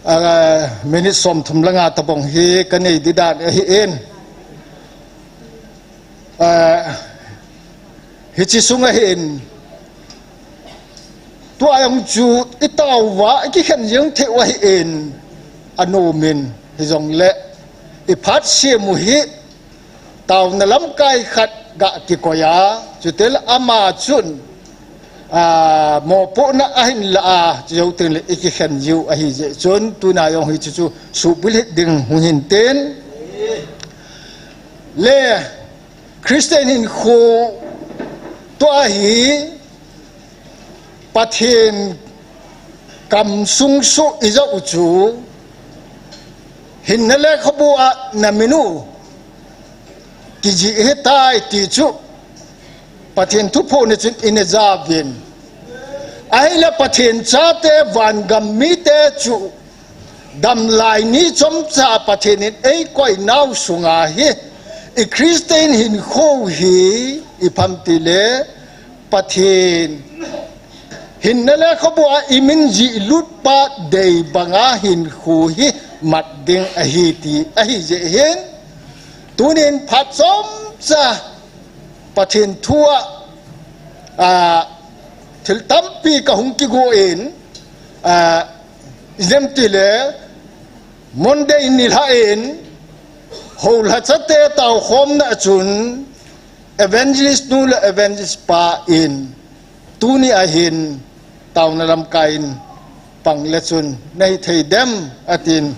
A, minute som thum le nga tabang hi kanei ding dan ahin. A, hiche sunga hin, tua jong chu itao uva ikikhen jeng thei u ahin, anomin hijongle iphat sem u hi taona lamkai khat ga kikoi a, chuteng le ama chun, a, mopohna ahin la a, chujou teng le ikikhen jiu ahi jeh chun, tuna jong hichu chu suhbulhit ding hung hin tin. Le Christian hinkho tua hi Pathen kamsung soh ija u chu, hinna lekhabu a namin u kijih ahitai ti chu Pathen thuphon a chun ina jaovin. Ahile Pathen chate vangam mite chu damlai ni chomcha Pathen in eikoi nau sunga hi, i Christian hinkho hi ipi ham tile, Pathen hinna lekhabu a imin jih lut pa dei banga hinkho hi mat ding ahi ti ahi jeh hin, tunin phat chomcha Pathen thu a, a, thil tampi kahung kigo in, a, ijeh ham tile, Monday nilhah in, houlhachate taokhomna a chun, evangelist nu le evangelist pa in, tuni a hin, taona lamkai in, pang le chun, nahi thei dem, atin,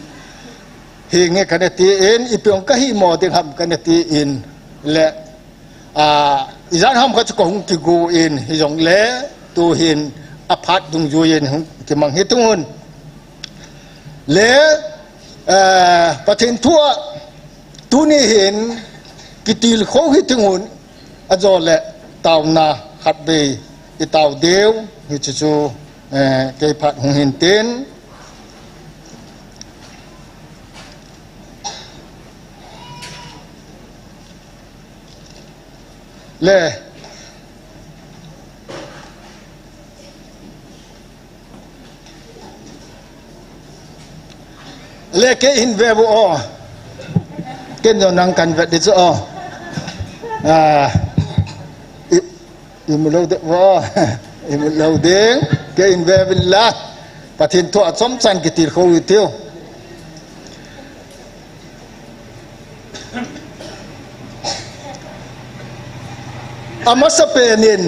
hinge kana tin, ipi ong kahi mo ding ham kana tin, le, a, ijat ham khat chu kahung kigo in, hijongle, tuhin, aphat dungjuiyin, hung kimang hitin. Le, eh, Pathen thu a, Tuni hin kitilkhou hi ding un, ajole taona khatvei itao diu, hiche chu, eh, kei phat hung hintin. Le. Le kei hin ve vo o. Ken jong nang kan vet di chu o. Ah, i, imu lou ding vo. Imu lou ding. Kei hin ve vin la. Pathen thu a chomcha kitilkhou hitiu. Amasapen in,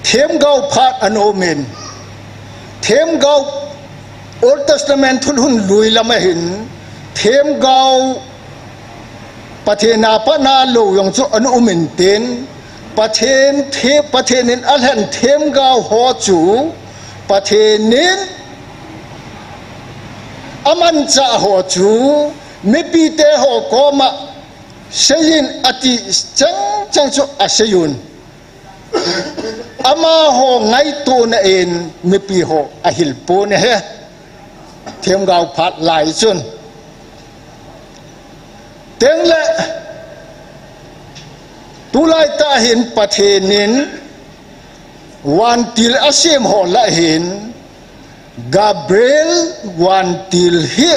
themgao phat ana um in, themgao Old Testament thulhun lui lam ahin, themgao Pathen a pat a lou jong chu ana um intin, Pathen the-, Pathen in alhen themgao ho chu, Pathen in amanchah ho chu, mipite ho koma seiyin ati chengcheng chu aseiyun. Amaho ngaitona in mipi ho ahil pon ahi. Themgao phat lai chun. Tengle, tulai tah hin Pathen in vantil asem ho lah hin, Gabriel vantil hi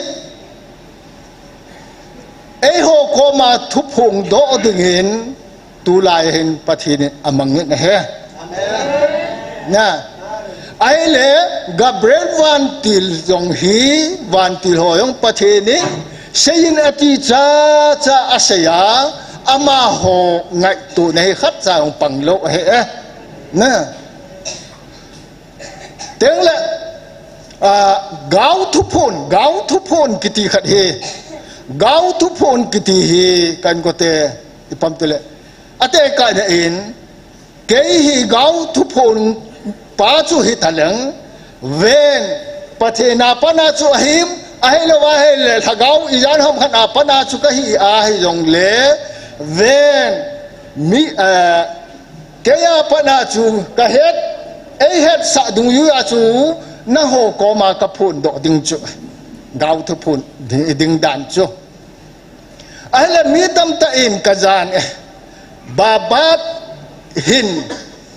eiho koma thuphongdoh dingin tulai hin Pathen in amangin ahi. Na. Ahile Gabriel vantil jong hi, vantil ho jong Pathen in seiyin ati chacha asei a, amaho ngaitona hi khatcha jong panglou ahi e. Na. Tengle, ah, gao thuphon, gao thuphon kiti khat hi. Gao thuphon kiti hi kan kote ipam tile. Atekah na in, kei hi gao thuphon pa chu hitaleng, ven, Pathen a pat a chu ahim, ahilou ahile, lhagao ijan ham khat a pat a chu kahi ahi jongle, ven, mi, eh, kei a pat a chu kahet, eihetsah dungjui a chu, nangho koma kaphondoh ding chu, gao thuphon ding, ding dan chu. Ahile mi tamtah in kajan e, Babad hin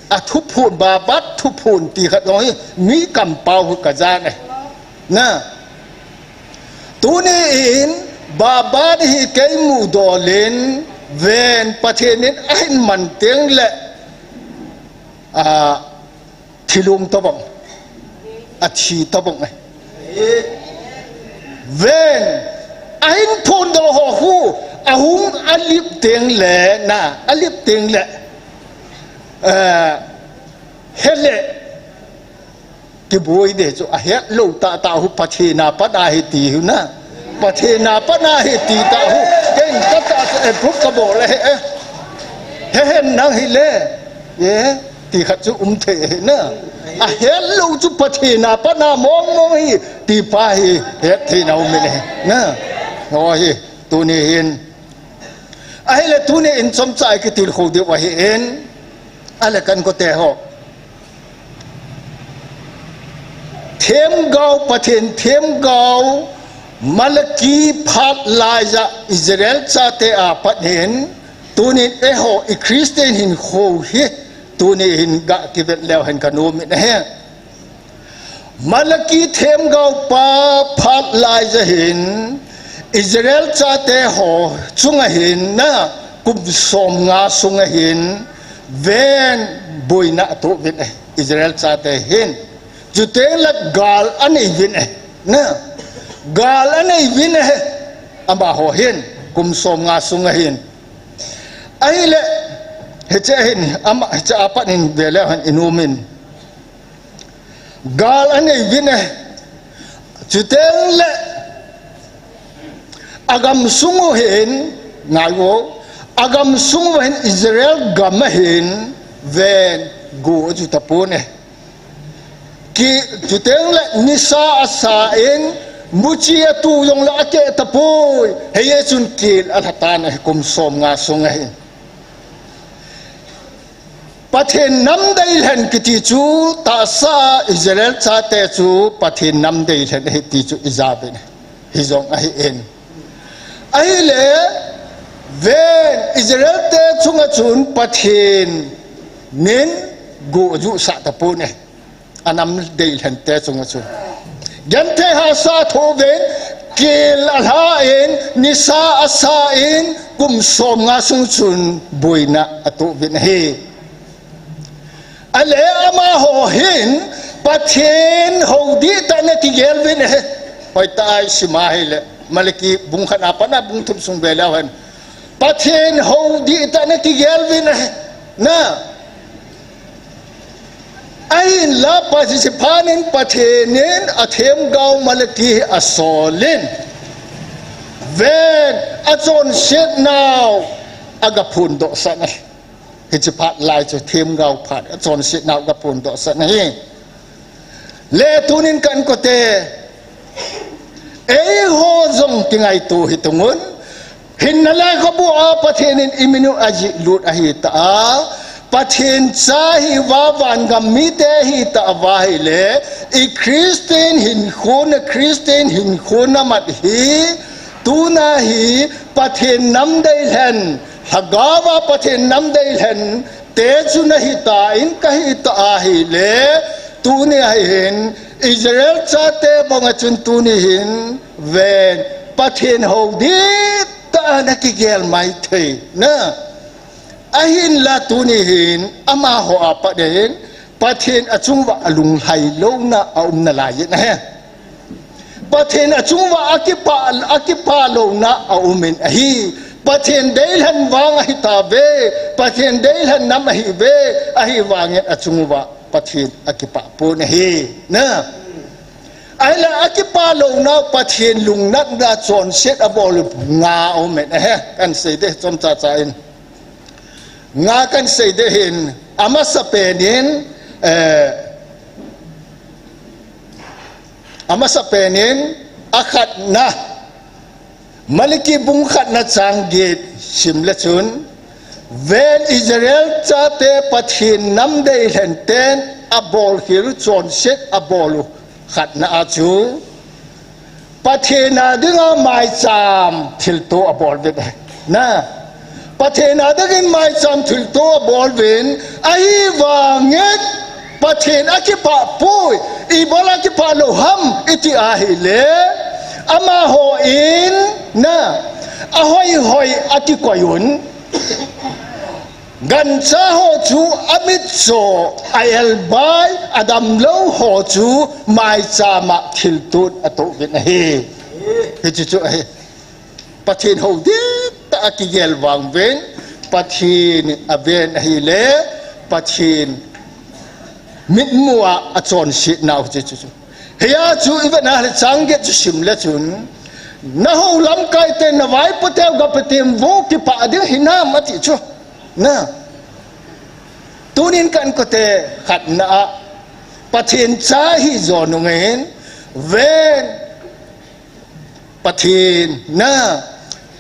athuphon, Babad thuphon ti khat jong hi mi kampao hi kajan e. Na. Tuni in, Babad hi kei mudol in, ven Pathen in ahin man tengle, a, thilong tobang, athi tobang e. Ven, ahin phondoh ho khu, ahung alip tengle, na, alip tengle, eh, hele, kiboi de chu, ahetlou tahtah hu Pathen a pat ahi ti hu na. Pathen a pat ahi ti tah hu. Ken katah chu approve kabol ahi e. Hehen nang hile. E, ti khat chu um thei ahi na. Ahetlou chu Pathen a pat a mong mong hi, ti pa hi, hetthei na um in ahi. Na. Ho hi, tuni hin. Ahile tuni in chomcha ikitilkhou diu ahin. Ahile kan kote ho. Themgao, Pathen themgao, Malaki phat laiya Israel chate a pat hin, tuni eiho i Christian hinkho hi, tuni hin ga kivet leu hen kanom in ahi. Malaki themgao pa phat laiya hin, Israel chate ho chunga hin na kum somnga sunga hin, ven boina atoh uvin ahi, Israel chate hin. Chutengle gal anei uvin ahi, na. Gal anei uvin ahi, amaho hin, kum somnga sunga hin. Ahile, hiche hin, ama, hiche a pat hin veleu hen inom in. Gal anei uvin ahi. Chutengle, agamsung u hin, ngaivo, agamsung u hin Israel gam a hin, ven, go achu tapon ahi. Ki, chutengle nisa asa in, Muchi atu jongle akeh tapoi. Hiche chun kel alha tan ahi kum som nga sung ahi. Pathen nam deilhen kiti chu tahsa Israel chate chu Pathen nam deilhen ahi ti chu ija uvin. Hijong ahin. Ahile, ven Israel te chunga chun Pathen in guh ajuhsah tapon ahi. Anam deilhen te chunga chun. Genthei hahsa athoh uvin, kel alha in, nisa asa in, kum som nga sung chun boina atoh uvin ahi. Ahile amaho hin Pathen hou dihtah ana kigel uvin ahi. Hoitah a isim a ahile, Malaki bung khat a pat a bung thum sung ve leu hen. Pathen hou dihtah ana kigel uvin ahi. Na. Ahinla Pathen, hiche phat in Pathen in athemgao Malaki asol in. Ven, achonsetnau aga phondohsah in ahi. Hiche phat lai chu themgao phat, achonsetnau aga phondohsah in ahi. Le tunin ka inkote, eiho jong kingaito hitung un. Hinna lekhabu a Pathen in imin u ajihlut ahitah a, Pathen cha ihiuva vangam mite ihitah uva ahile, i Christian hinkho na, Christian hinkho na mat hi, tuna hi Pathen nam deilhen, lhagao a Pathen nam deilhen te chu nahitan kahitah ahile, tuni ahin Israel chate banga chun tuni hin ven Pathen hou dihtah a ana kigel maithei na. Ahinla tuni hin amaho a pat in Pathen achung uva alunglhai louna aum nalai in ahi. Pathen achung uva akipah, akipah louna aumin ahi. Pathen deilhen vang ahitauve, Pathen deilhen nam ahiuve, ahivangin achung uva Pathen akipah pon ahi. Na. Ahile akipah louna Pathen lungnatna chonset abol nga aumin ahi. Kan sei ding chomcha cha in. Nga kan sei ding ahin, amasapen in, eh, amasapen in, akhatna, Malaki bung khatna chang get sim le chun, ven Israel chate Pathen nam deilhen ten abol khel u chonset abol u khatna a chu, Pathen a dinga maicham thilto abol uvin ahi. Na. Pathen a dingin maicham thilto abol uvin, ahivangin Pathen akipah poi, ibol a kipah lou ham iti ahile, amaho in, na, ahoi hoi akikoi un. Gancha ho chu amitcho, a-elbai, adamlou ho chu maicham a thilton atoh uvin ahi. Hiche chu ahi. Pathen hou dihtah a kigel vang uvin, Pathen aven ahile, Pathen mitmu a achonsetnau hiche chu chu. Hia chu ivet na le chang get chu sim le chun, nahou lamkai te navaipo teu gapetem vo kipah ding hinam ati chu. Na. Tunin ka inkote khatna a, Pathen cha ihi jo nungin, ven, Pathen, na,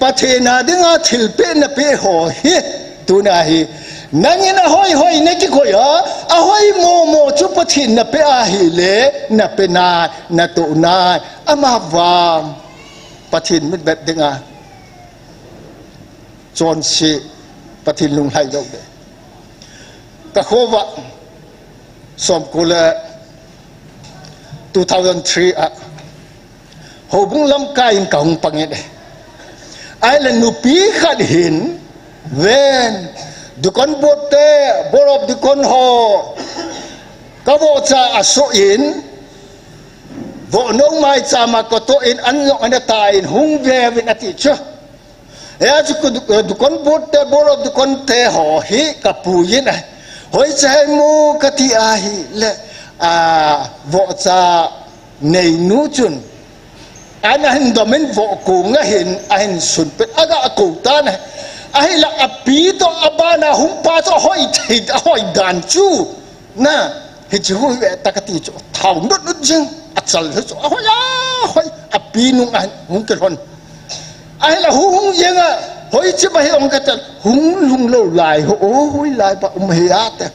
Pathen a dinga thilpeh napeh ho hi, tuna hi, nangin ahoi hoi nakikoi a, ahoi momo chu Pathen napeh ahile, napeh nai, natoh nai, amavang, Pathen mitvet dinga chonse, Pathen lunglhai lou ding. Ka khovah, somko le two thousand three a, houbung lamkai in kahung pang in e. Ahile nupi khat hin, ven, Deacon Board te, Board of Deacon ho, kavohcha asoh in, vohnou maicham a katoh in, an jong ana tai in, hung veuvin ati chu. Hia chu Deacon Board te, Board of Deacon te ho hi kapui in ahi. Hoiche ham kati ahile, a, vohcha neinu chun, ana hin domin vohkong ahin, ahin sunpeh, aga kou tan ahi. Ahile api toh abana hung pa chu ahoi thei, ahoi dan chu. Na, hiche hu ve ta kati chu, thao nut nut jing, achal hi chu, ahoi, ahoi, a Pi nung a hung kilhon. Ahila hung hung jeng a, hoiche ba hi ong kati a, hung hung lou lai ho, o, hoilai ba um hi ati.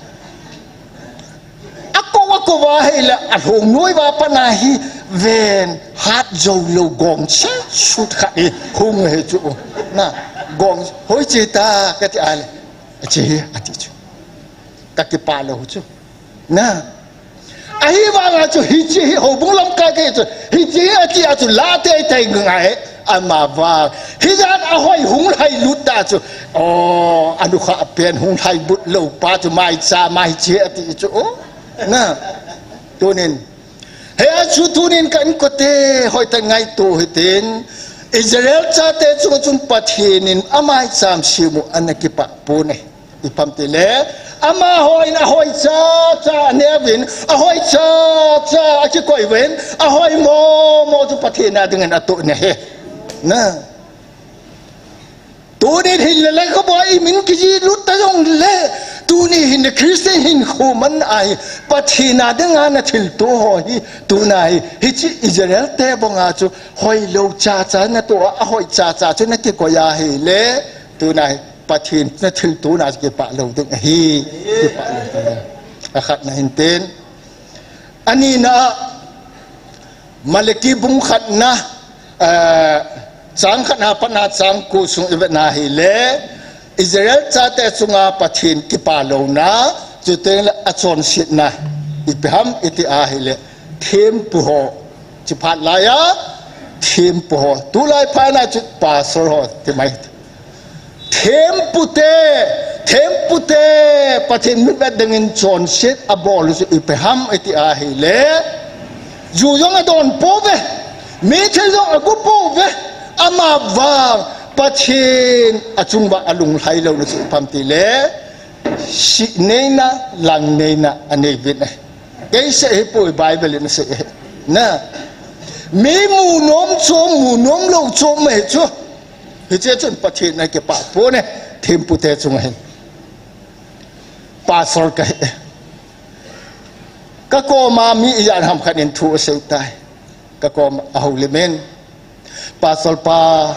Akou akou va hila, alhung noi va pat na hi, ven, hat jou lou gong, se, sut khat hi, hung hi chu. Na, gong, hoiche ta, kati a le. Hiche hi, ati chu. Ka kipah lou chu. Na. Ahivang a chu, hiche hi, houbung lamkai kei chu. Hiche hi, ati a chu, la tei tei ngai. Ama vang. Hijat a hoi hung lhai lut ta chu. O, anu kha pen hung lhai but lou pa chu, maicha, maiche, ati chu. O. Na. Tunin. Hia chu tunin ka inkote, hoitah ngaito hitin. Israel chate chunga chun Pathen in amaicham simu ana kipah pon e. Ipi ham itile, amahon ahoi cha cha aneuvin, ahoi cha cha akikoi uvin, ahoi mo mo chu Pathen a dingin atoh na ahi. Na. Tuni hin le lekhabu a imin kijih lut ta jongle, tuni hin le Christian hinkho man ahi, Pathen a dinga nathilto ho hi, tuna hi, hiche Israel te banga chu, hoilou cha cha natoh a, ahoi cha cha chu nakikoi ahile, tuna hi, Pathen nathilto na kipah lou ding ahi, kipah lou ding ahi. Akhatna hintin. Anina, Malaki bung khatna, eh, chang khatna a pat a chang ko sung ivetna hile, Israel chate chunga Pathen kipah louna, chuteng le achonsetna, ipi ham iti ahile, thempu ho, chuphat laiya, thempu ho, tulai phat na chu pastor ho, ti mai. Thempu te, thempu te, Pathen mitvet dingin chonset abol u chu ipi ham iti ahile, ju jong adon pouve, meithal jong agu pouve, amavang Pathen achunguva alunglhai louna chu ipi ham itile, sih neina, lang neina anei uvin ahi. Kei sei ahipoi, Bible in asei ahi. Na. Mi mu nom chom, mu nom lou chom ahi chu. Hiche chun Pathen a kipah pon e, thempu te chunga hin. Pastor kahi e. Kakoma mi ijat ham khat in thu asei tai. Kakoma ahoulim in. Pastor pa,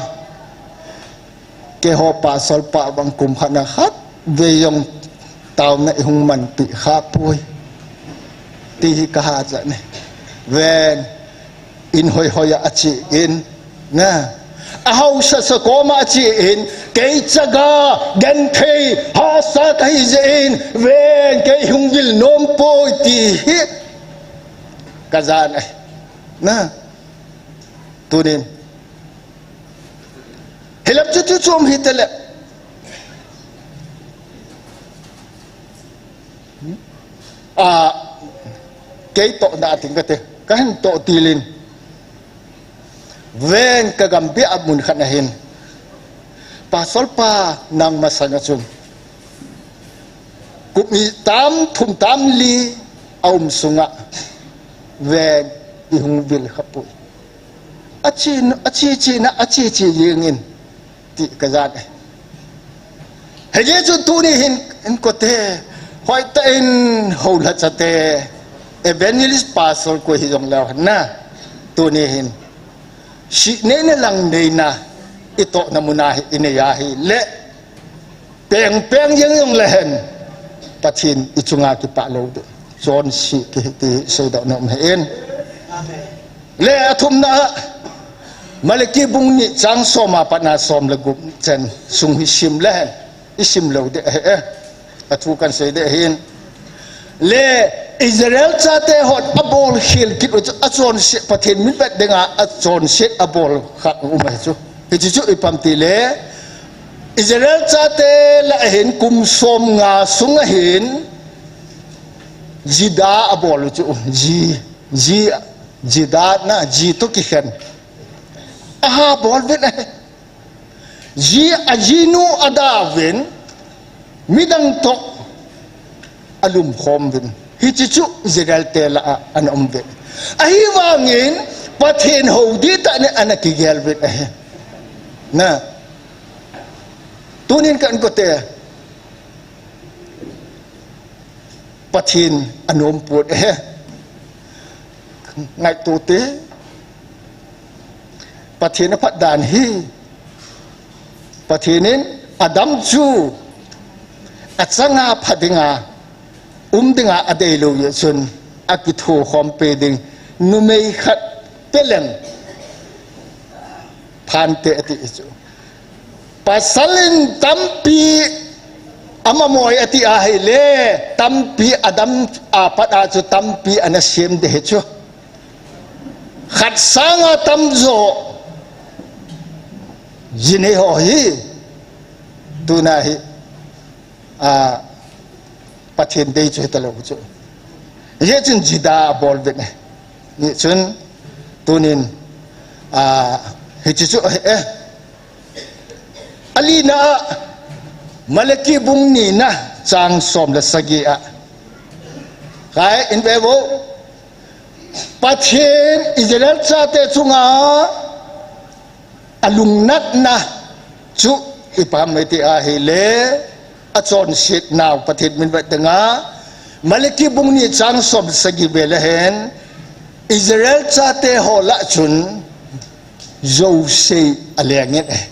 keiho pastor pa bang kum khat na khatvei jong taona ihung manpi kha poi. Ti hi kaha jat e. Ven, in hoi hoi a ache in, na. Ahaosa sa koma ache in, kei chaga, genthei, hahsa kahi jeh in, ven, kei hung vil nom poi ti hi. Kajan e. Na. Tunin. Hilep chu chu chom hitele. A, kei toh na ting kate. Kahin toh tilin. Ven ka gambih a mun khat na hin. Pastor pa nang masanga chun. Kum itam thum tam li aum sunga. Ven ihung vil kha poi. Achi, achi, chi na, achi, chi jingin ti kajan e. Hijeh chun tuni hin, inkote, hoitah in houlha chate, evangelist pastor koi hijongleu hen na, tuni hin, sih neina lang neina, itohna muna hi, inei ahile, Peng peng jeng jong lehen. Pathen ichunga kipah lou ding. Chonse kiti seidoh nom ahin. Le athumna a, Malaki bung ni chang som a pat na som le gup chen sung hi sim lehen. Isim lou ding ahi e. Athu kahin sei ding ahin. Le Israel chate hon abol khel kit u chu achonset Pathen mitvet dinga achonset abol kha um ahi chu. Hichu chu ipi ham itile Israel chate lah a hin kum som nga sung a hin Juda abol u chu ji, ji, Juda na ji toh kikhen. Aha bol uvin ahi. Ji, ajinu ada uvin, midang toh alum khom uvin. Hichu chu Israel te lah a ana um uvin. Ahivangin Pathen hou ding tah in ana kigel uvin ahi. Na. Tunin ka inkote. Pathen anom pon ahi. Ngaito te. Pathen aphat dan hi, Pathen in Adam chu achanga pha dinga, um dinga adeilou jeh chun, akitho khom pe ding numei khat peleng phante ati chu. Pasal in tampi amamoi ati ahile, tampi Adam apat a chu tampi ana sem ding ahi chu. Khat sanga tamjo jinei ho hi, tuna hi, a, Pathen dei chu hitalou chu. Hijeh chun jida abol uvin ahi. Hijeh chun, tunin, a, hiche chu, eh, alina a, Malaki bung nina chang som le sagi a. Kai in ve vo. Pathen Israel chate chunga alungnatna chu ipi ham iti ahile, achonsetnau Pathen min vet dinga, Malaki bung ni chang som sagi vel a hin, Israel chate ho lah chun jousei alengin ahi.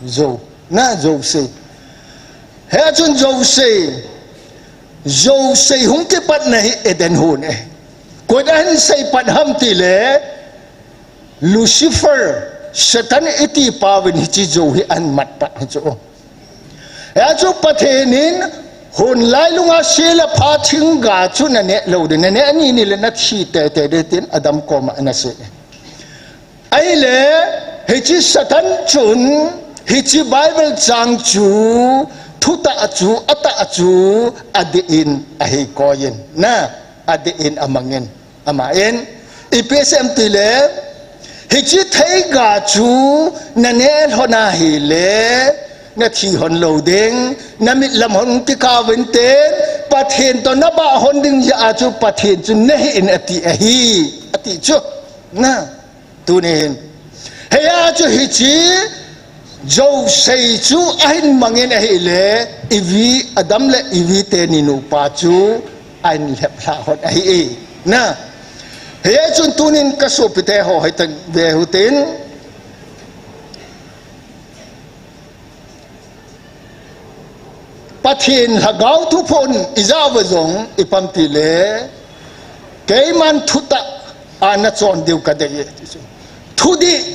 Jou, na jousei. Hia chun jousei, jousei hung kipatna hi Eden hon ahi. Koin ahin seipat ham tile, Lucifer, Satan iti pauvin hiche jou hi ahin matpat ahi chu. Hia chu Pathen in hon lailunga se le pha thingga chu naneh lou ding, naneh ni ni le nathi teitei ding tin Adam koma anasei. Ahile, hiche Satan chun, hiche Bible chang chu, thutah chu, atah chu, adih in ahi koiyin, na, adih in amangin, aman, ipi asei em tile, hiche theiga chu, naneh lhon ahile, nathi lhon lou ding, namit lam hung kikah uvin tin, Pathen toh nabah lhon ding jeh a chu, Pathen chu nahin ati ahi, ati chu, na. Tuni hin. Hia chu hiche jousei chu ahin mangin ahile, Evi, Adam le Evi teni nupa chu ahin lheplhah lhon ahi e. Na. Hia chun tunin kasopite ho hitin ve uhitin. Pathen lhagao thuphon ijat uva jong ipi ham tile, keiman thutah a nachon diu kadei e, ti chu. Thudih,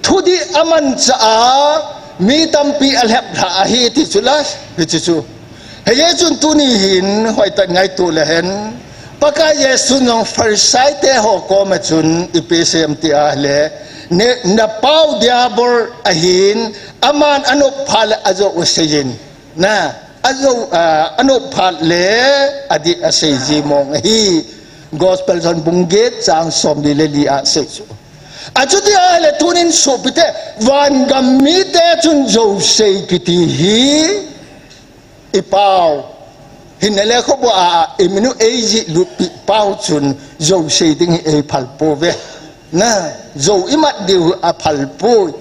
thudih amanchah a mi tampi alheplhah ahi ti chu la, hiche chu. Hijeh chun tuni hin hoitah ngaito le hen, Pakai Jesu jong Pharisee te ho koma chun ipi asei em ti ahile, ne, napau Diabol ahin, aman anop phat le ajou aseiyin. Na, ajou, a, anop phat le adih asei ji mong ahi. Gospel John bung get chang somli le li a asei chu. Achuti ahile tunin sopite, vangam mite chun jousei kiti hi, ipau. Hinna le khobo a, iminu eiji lutpi pau chun jousei ding hi eiphal pouve. Na, jou imat diu aphal poi.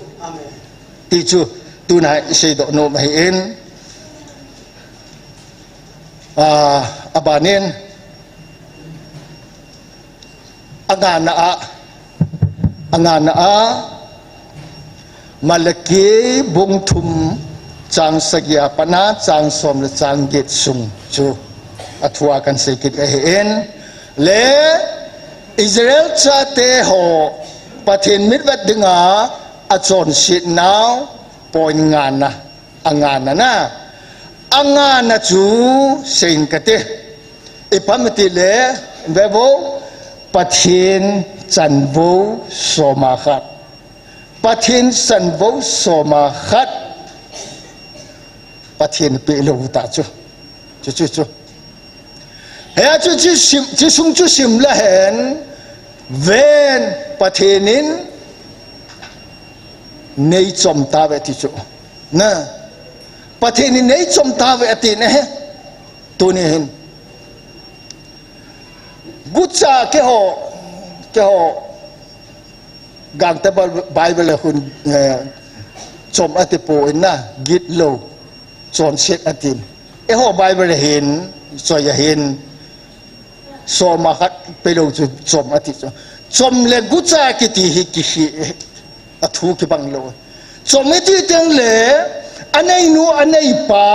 Ti chu, tuna iseidoh nom ahin. A, abanin, angana a, angana a, Malaki bung thum chang sagi a pat a chang som le chang get sung chu athua kahin sei kit ahin. Le Israel chate ho Pathen mitvet dinga achonsetnau point ngana. Angana na. Angana chu seiyin kate. Ipi ham itile, ve vo, Pathen chanvou soma khat. Pathen chanvou soma khat. Pathen peh lou ta chu. Chu, chu, chu. Hia chu, chu sim, chu sung chu sim le hen, ven Pathen in neichom tauve ti chu. Na. Pathen in neichom tauve ati na he. Tuni hin. Gucha keiho, keiho, gangte Bi-, Bible a hin, eh, chom ati poi na, gitlou, chonset atin. Eiho Bible a hin, choi a hin, soma khat pelou chu chom ati chu. Chom le gucha kiti hi kihi, athu kibang lou. Chom iti teng le, aneinu, aneipa,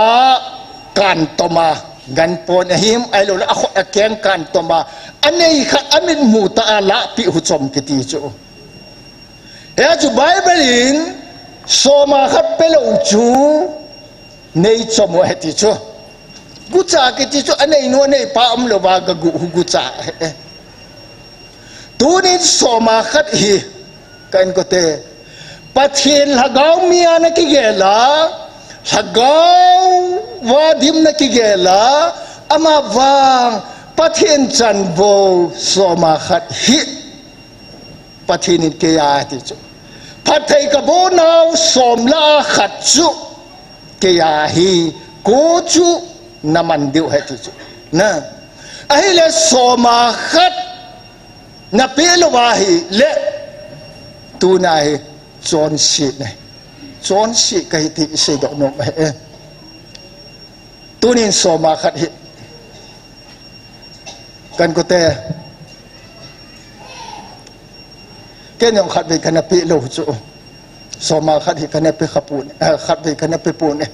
kan toma, gan pon ahim, ahilou le, akhut akeng kan toma, anei khat amit mu ta a lahpeh hu chom kiti chu. Hia chu Bible in, soma khat pelou chu, nei chom u ahi ti chu. Gucha kiti chu, aneinu, aneipa umlou va, gagu hu gucha ahi. Tunin soma khat hi, ka inkote, Pathen lhagao mi a na kigel a, lhagao va dim na kigel a, ama vang Pathen chanvou soma khat hi, Pathen in kei a ti chu. Phatthei kabonau som lah a khat chu, kei a hi, ko chu, naman diu ahi ti chu. Na. Ahile soma khat, napeh lou va ahile, tuna hi, chonset ne. Chonset kahi ti isei doh nom ahi. Tunin soma khat hi, ka inkote, ken jong khatvei kana peh lou chu. Soma khat hi kana pe khapon, eh, khatvei kana pepon e.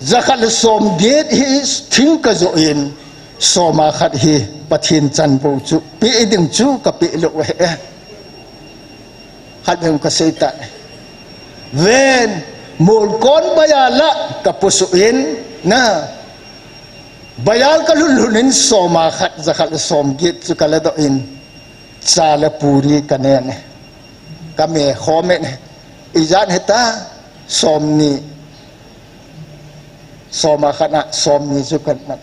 Jakhat le somget hi thing kajoh in, soma khat hi Pathen chanvou chu, peh ding chu kapeh lou ahi. Khatvei kasei tan. Ven, molkon baiya lah kaposuh in, na. Baiya kalhun lhun in soma khat, jakhat le somget chu kaladoh in, cha le puri kanen e. Kame khomin e. Ijat hita, somni. Soma khat a somni chu kaman.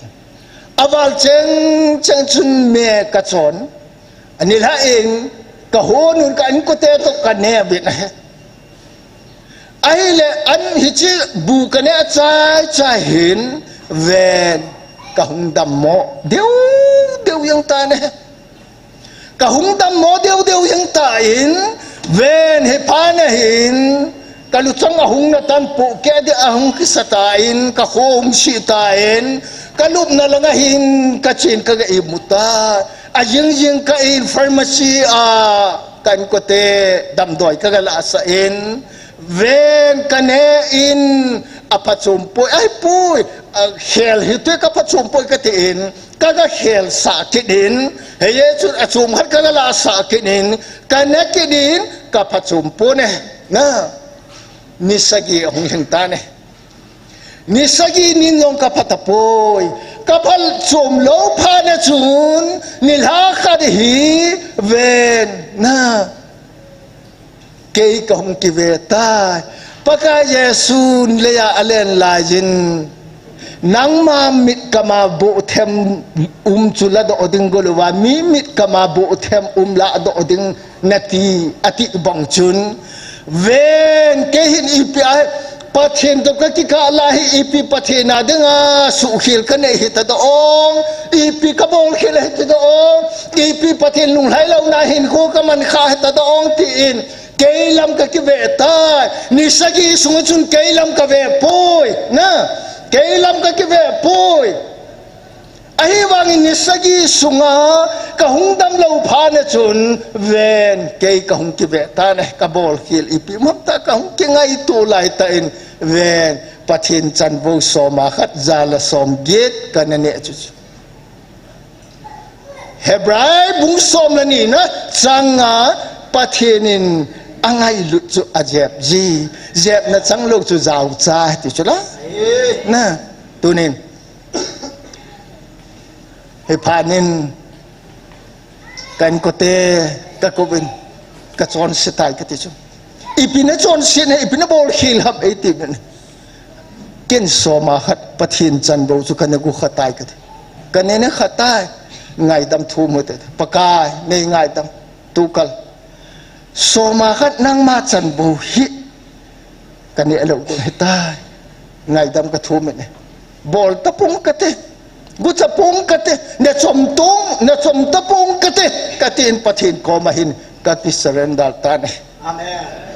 Aval cheng cheng chun me kachon. Anilhah in, kahon un ka inkote toh kane uvin ahi. Ahile an hiche bu kane a chai chai hin, ven, kahung dammo deu deu jeng tan ahi. Kahung dammo deu deu jeng tan, ven, hiphat na hin, kaluchang ahung natan, pohkeh ding ahung kisa tan, kakho hung sih tan, kalupna langa hin kachen kaga imu tan. Ajing jing ka in pharmacy a, ka inkote damdoi kaga lahsah in, ven kane in, aphachom poi, ahipoi, akhel hite kaphachom poi kati in, kaga khelsah kit in, hiche chun achom khat kaga lahsah kit in, kane kit in, kaphachom pon e, na, ni sagi ahung lhing tan e. Ni sagi nin jong kapha tapoi. Kaphachom lou phat na chun, nilhah khat hi ven, na. Kei kahung kive tai. Pakai Jesun leiya alen laiyin, nangma mitkam a bohthem um chu ladoh ding gol uva, mi mitkam a bohthem um ladoh ding nati, ati bang chun, ven, kei hin ipi a, Pathen toh kakikah lai hi ipi Pathen a dinga suhkhel kanei hitadong, ipi kabolkhel hitadong, ipi Pathen lunglhai louna hinkho kaman kha hitadong tin, kei lam kakive tai. Ni sagi sunga chun kei lam kave poi, na, kei lam kakive poi. Ahivangin ni sagi sunga kahung dam lou phat na chun, ven, kei kahung kive tan e, kabolkhel ipi um ham tia kahung kingaito lai tah in, ven, Pathen chanvou soma khat, ja le somget kana neh chu chu. Hebrai bung som le ni na chang nga, Pathen in angailut chu ajep ji, jepna chang lou chu jaocha ti chu la. Na, tunin hiphat nin ka inkote kakou vin, kachonse tai kati chu. Ipi nachonse na, ipi nabolkhel ham eiti uvin. Ken soma khat Pathen chanvou chu kana gu kha tai kati. Kana neh kha tai. Ngaidam thum u hite. Pakai, nei ngaidam. Tukal. Soma khat nangma chanvou hi. Kaneh lou ding hitai. Ngaidam kathum in e. Bol tapong kate. Gucha pong kate. Nachom tong, nachom tapong kate. Katin Pathen koma hin kaki surrender tan e. Amen.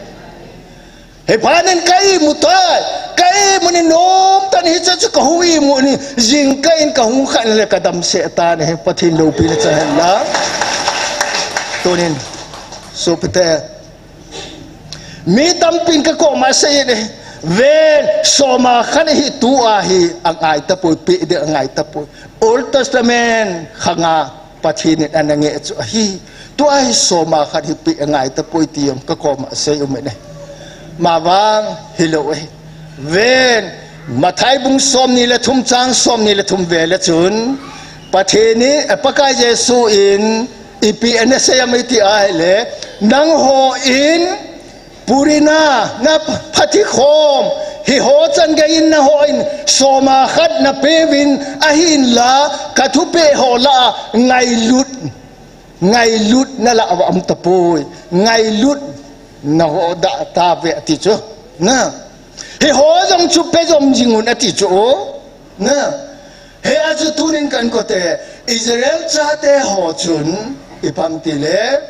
Hiphat nin ka imu tai, ka imu ni nom tan hiche chu kahung imu ni, jingkah in kahung khan le kadam seh tan e, Pathen loupina chang hen lang. Tunin, sopite, mi tampin kakoma asei e. Ven, soma khat hi tua hi angai tapoi, pe ding angai tapoi. Old Testament khanga Pathen in ana nge chu ahi. Tua hi soma khat hi pe angai tapoi ti jong kakoma asei um e. Mavang hilou e. Ven, Mathai bung somni le thum chang somni le thum vele chun, Pathen in, eh, Pakai Jesu in, ipi ana sei em iti ahile, nangho in purina, na phathikhom, hiho chan geiyin nangho in soma khat napeuvin ahinla, kathupeh ho lah a ngailut, ngailutna lah a um tapoi, ngailut naho da tauve ati chu. Na. Hiho jong chu pejom jingun ati chu. Na. Hia chu tunin kahin kote, Israel chate ho chun, ipi ham itile,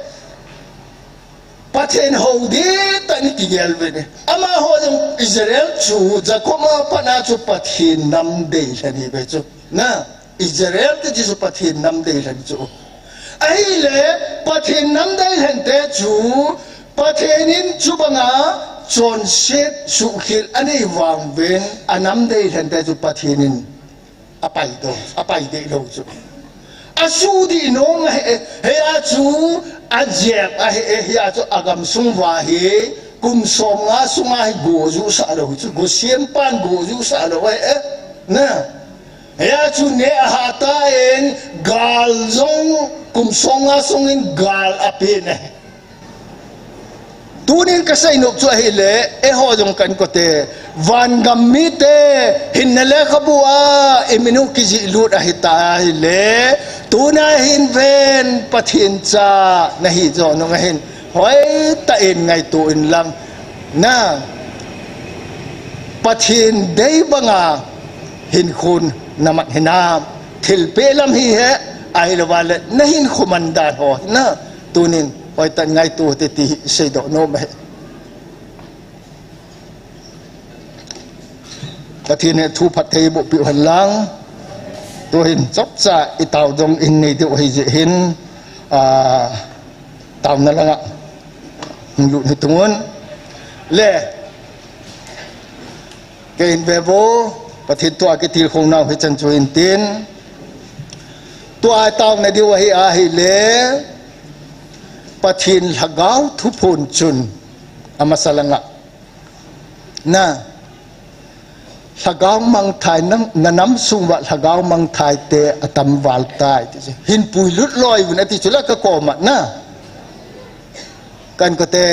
Pathen hou ding tah in kigel uve. Amaho jong Israel chu, Jacob a pat a chu Pathen nam deilhen ahiuve chu. Na, Israel te chu Pathen nam deilhen chu. Ahile, Pathen nam deilhen te chu, Pathen in chubanga chonset suhkhel anei vangvangin, anam deilhen te chu Pathen in apai doh, apai deh lou chu. Asuh dih nom ahi, hia chu ajep ahi, hia chu agamsung uva hi, kum somnga sunga hi gojuisah lou chu, Goshen pan gojuisah lou ahi, na. Hia chu neh ahah tan, gal jong kum somnga sungin gal apen ahi. Tunin kasei nom chu ahile, eiho jong kahin kote, vangam mite, hinna lekhabu a imin u kijihlut ahita ahile, tuna hin ven Pathen cha nahi joh nung ahin, hoitah in ngaito inlang, na, Pathen dei banga hinkho naman hinam, thilpeh lam hihen, ahilouva le nahinkho man dan ho hi na, tunin hoitah in ngaito hite ti hi seidoh nom ahi. Pathen in thu phatthei boh peh u hen lang. Tuhin chomcha itao dong in nei diu ahi jeh hin, a, taona langa hung lut hitung un. Le, kei hin ve vo, Pathen thu a kitilkhou nau hichan chu hin tin. Tua taona diu ahi ahile, Pathen Lhagao thuphon chun amasa langa, na, Lhagao mangthai nang, na nam sung uva Lhagao mangthai te atam val tai ti chu. Hin puilut loi un ati chu la kakoma, na. Kahin kote,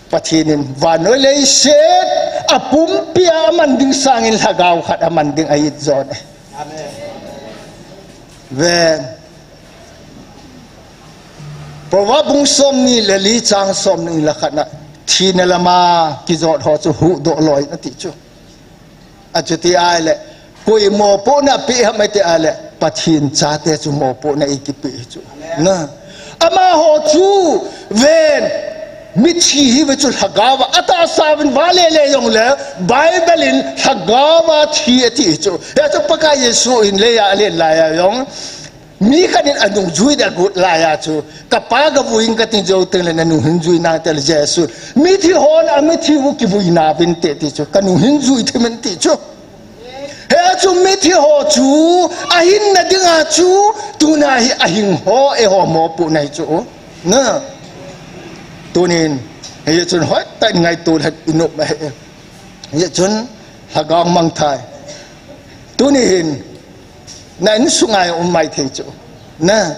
Pathen in vannoi leiset apumpi a aman ding sangin Lhagao khat aman ding ahi jong e. Amen. Ven. Proverb bung somni le li chang somni le khat na, thina lama kijot ho chu huhdoh loi in ati chu. Achuti ahile, koi mopohna pe ham iti ahile, Pathen chate chu mopohna eikipeh chu. Na. Amaho chu, ven, mithi ahiuve chu Lhagao a, atahsa uvin vale le jongle, Bible in Lhagao a thi ati chu. Hia chu Pakai Jesu in leiya alen laiya jong, mi khat in anung jui ding agot laiya chu, kapa gavui inge kati jou tengle nanung hin jui nante le Jesu. Mithi hon amithi u kivui nauvinte ti chu, kanung hin jui thim in ti chu. Hia chu mithi ho chu, ahinna dinga chu, tuna hi ahing ho, eiho mopohna hi chu. Na. Tunin, hia chun hoitah in ngaito lheh in um ahi. Hia chun, Lhagao mangthai. Tuni hin, na insunga um maithei chu. Na,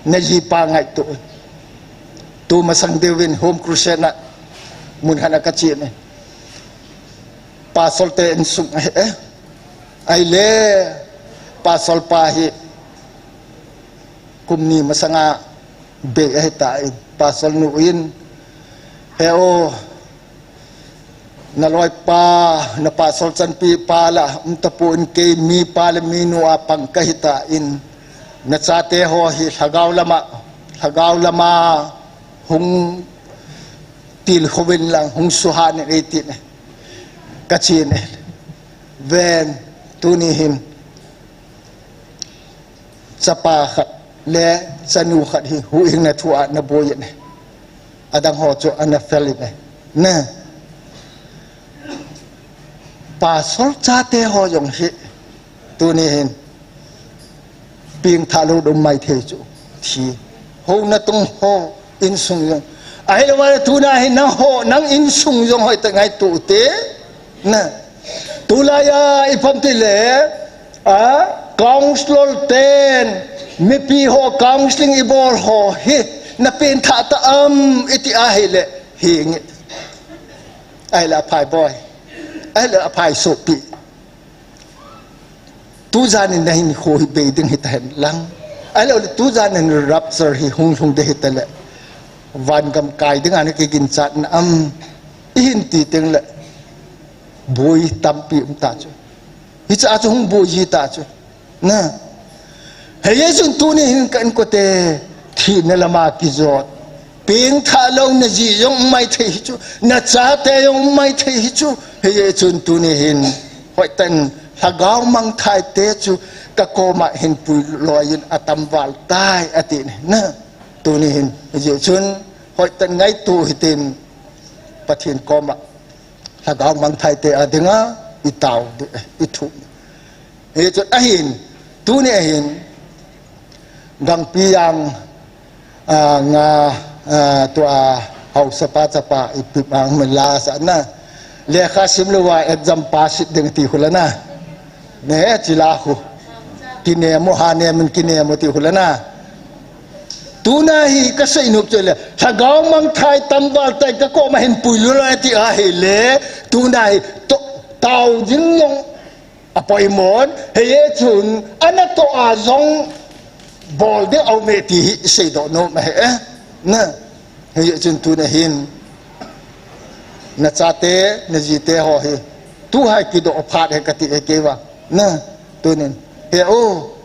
najipa ngaito. Tu masang diuvin home crusade na mun khat a kache in. Pastor te insung ahi e. Ahile, pastor pa hi kum ni masanga bei ahitan. Pastor nu in, he o, naloipa, na pastor chanpipa la um tapon, kei mipa le minu a pang kahitan. Nachate ho hi Lhagao lama, Lhagao lama hung tilkhouvin lang, hung suhhat in eitin. Kache in. Ven, tuni hin chapa khat le chanu khat hi huhhingna thu a ana boi in ahi. Adang ho chu ana fel in ahi. Na. Pastor chate ho jong hi tuni hin pengtha lou ding um maithei chu. Thi. Houna tung ho insung jong. Ahilou vale tuna hi nangho, nang insung jong hoitah ngaito u hite. Na. Tulai a ipi ham itile, a, council ten, mipi ho counseling ibol ho hi, na pengtha ta am iti ahile, henge. Ahile aphai boi. Ahile aphai sopi. Tujan in nahinkho hi bei ding hita hen lang. Ahile tujan in rapture hi hung lhung ding hita le. Van gam kai ding a na kiginchat na am. Ihin ti teng le. Boi tampi um ta chu. Hiche a chu hung boi ji ta chu. Na. Hijeh chun tuni hin ka inkote thina lama kijot. Pengtha lou na ji jong um maithei hi chu. Na chate jong um maithei hi chu. Hijeh chun tuni hin. Hoitah in lhagao mangthai te chu ka koma hin puiloi in atam val tai ati ne. Na. Tuni hin. Hijeh chun. Hoitah in ngaito hitin. Pathen koma. Lhagao mangthai te a dinga, i tao, i thu. Hichun ahin, tuni ahin, gangpi jang, a, nga, a, tua, haosa pa chapa, ipi mang, la sa na. Lekha sim lou va, exam pass ding ti khu la na. Ne, chila khu. Kinem u, ha nem in kinem u ti khu la na. Tuna hi ka seinom chu le, lhagao mangthai tam val tai ka koma hin puiloi ti ahile, tuna hi to, tao jing jong apoimo in, hijeh chun, ana toh a jong bol ding aume ti hi seidoh nom ahi e. Na, hijeh chun tuna hin, na chate, na jite ho hi, tu hai kidoh phat he kati e keiva. Na, tunin, he o,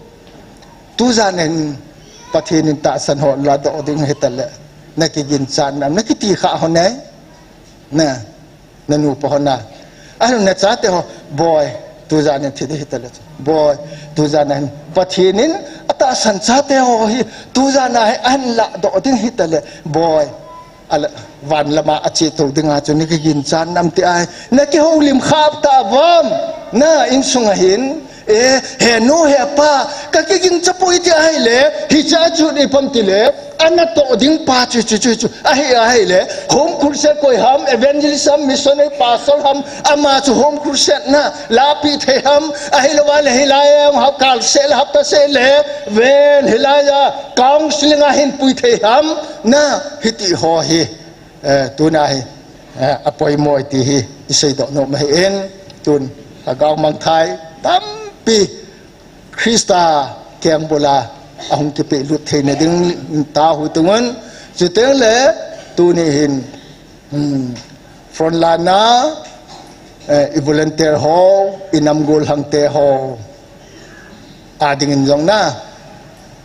Tujan in Pathen in tahsan ho ladoh ding hita le. Na kiginchat nam, na kiti kha ho ne. Na, na nupa ho na. Ahilou na chate ho, boi, tujan in thi ding hita le. Boi, tujan in Pathen in atahsan chate ho hi, tujan a hi ahin ladoh ding hita le. Boi, Ala, van lama ache tou dinga chu na kiginchat nam ti ahi. Na kihoulim khap ta vam. Na insung a hin. E, he nu, he pa. Ka kiging chapoi ti ahile. Hiche a chu ipi ham itile. Ana toh ding pa chu, chu, chu, chu. Ahi, ahile. Home crusade koi ham, evangelist ham, missionary pastor ham. Ama chu home crusade na. Lapi thei ham. Ahilou vale hilai a hap kal seh le hap ta seh le. Ven hilai a. Counseling a hin pui thei ham. Na, hiti ho hi. Eh, tuna hi, eh, apoimo ti hi, i seidoh nom ahi in, tun, lhagao mangthai, tampi, Christa, kengbul a, ahung kipehlut theina ding, tao hu tungun, chuteng le, tuni hin, hmm, frontline a, eh, i volunteer ho, i nam gollhang te ho, a dingin jong na,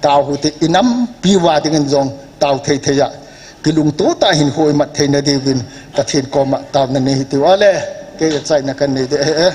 tao hu te i nampi uva dingin jong, tao thei thei a, kilungto tah a hin hoimat theina diuvin, Pathen koma taona nei hitiu ale, kei achaina kanei ding ahi e.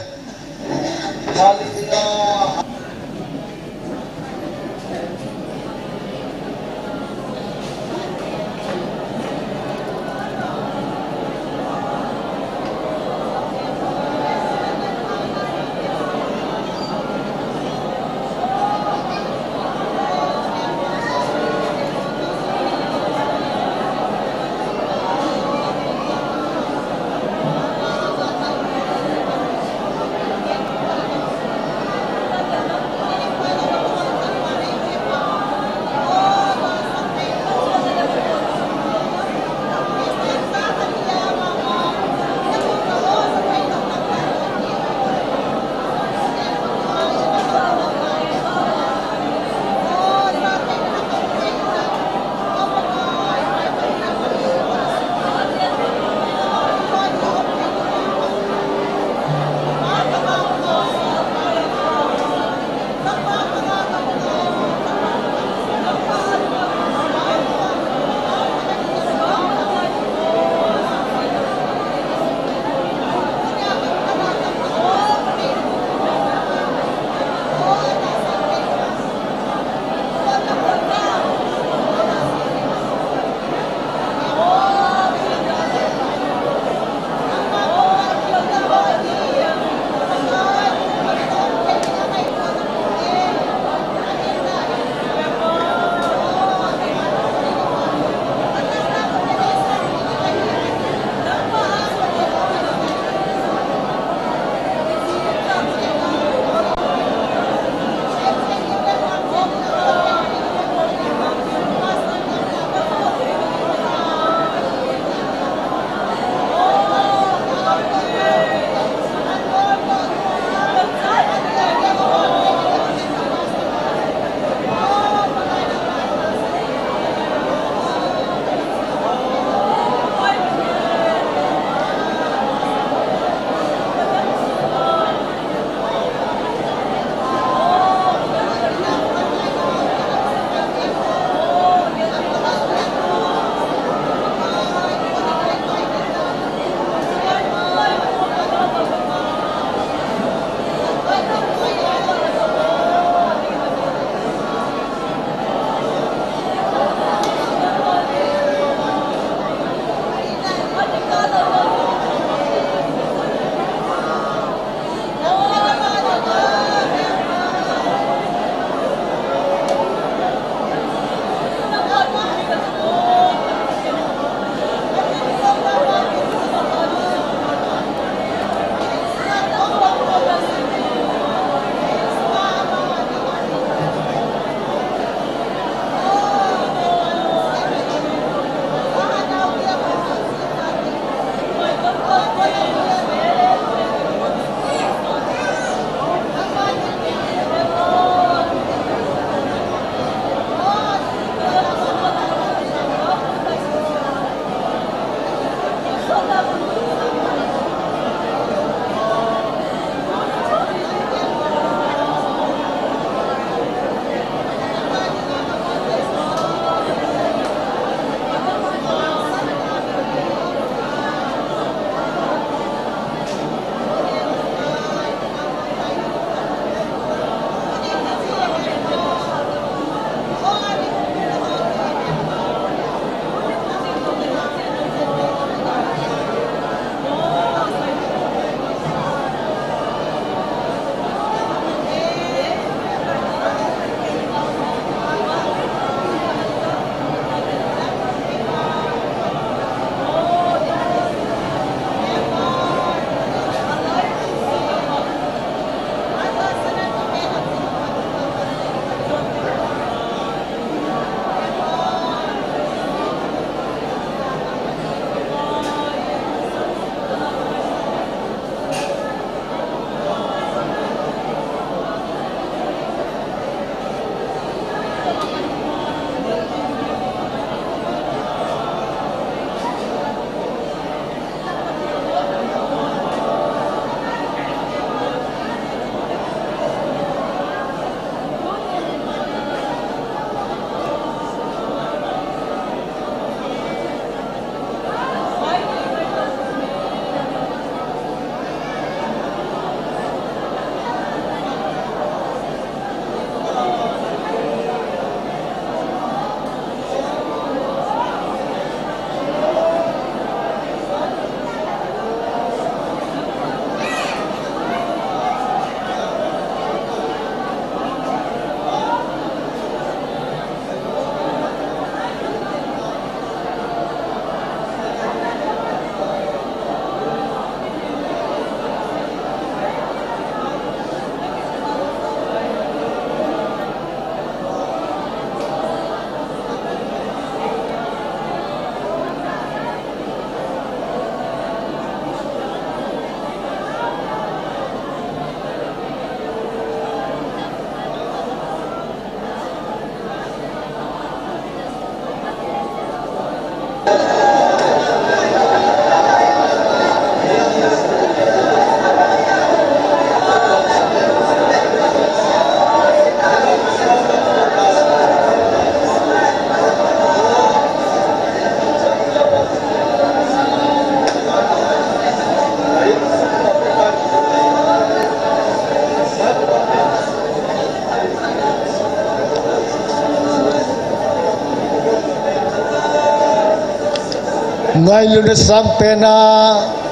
Ngailutna sangpen a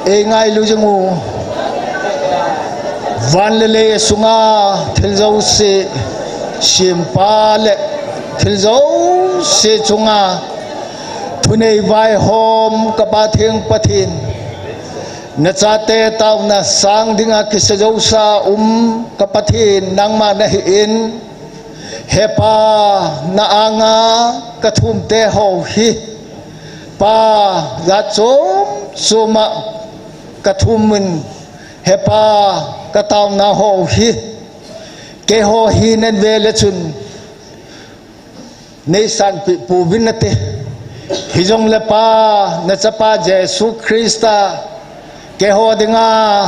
eingailu jing u. Van le lei sunga thil jouse sempa le thil jouse chunga thunei vaihom ka Pa Theng Pathen, nachate taona sang dinga kisa jousa um ka Pathen nangma nahin, He Pa, na anga ka thumte ho hi, Pa, jat chom choma ka thumin, He Pa, ka taona ho hi, keiho hi nen vele chun neisanpi pouvin nate. Hijongle Pa, nachapa Jesu Christa keiho dinga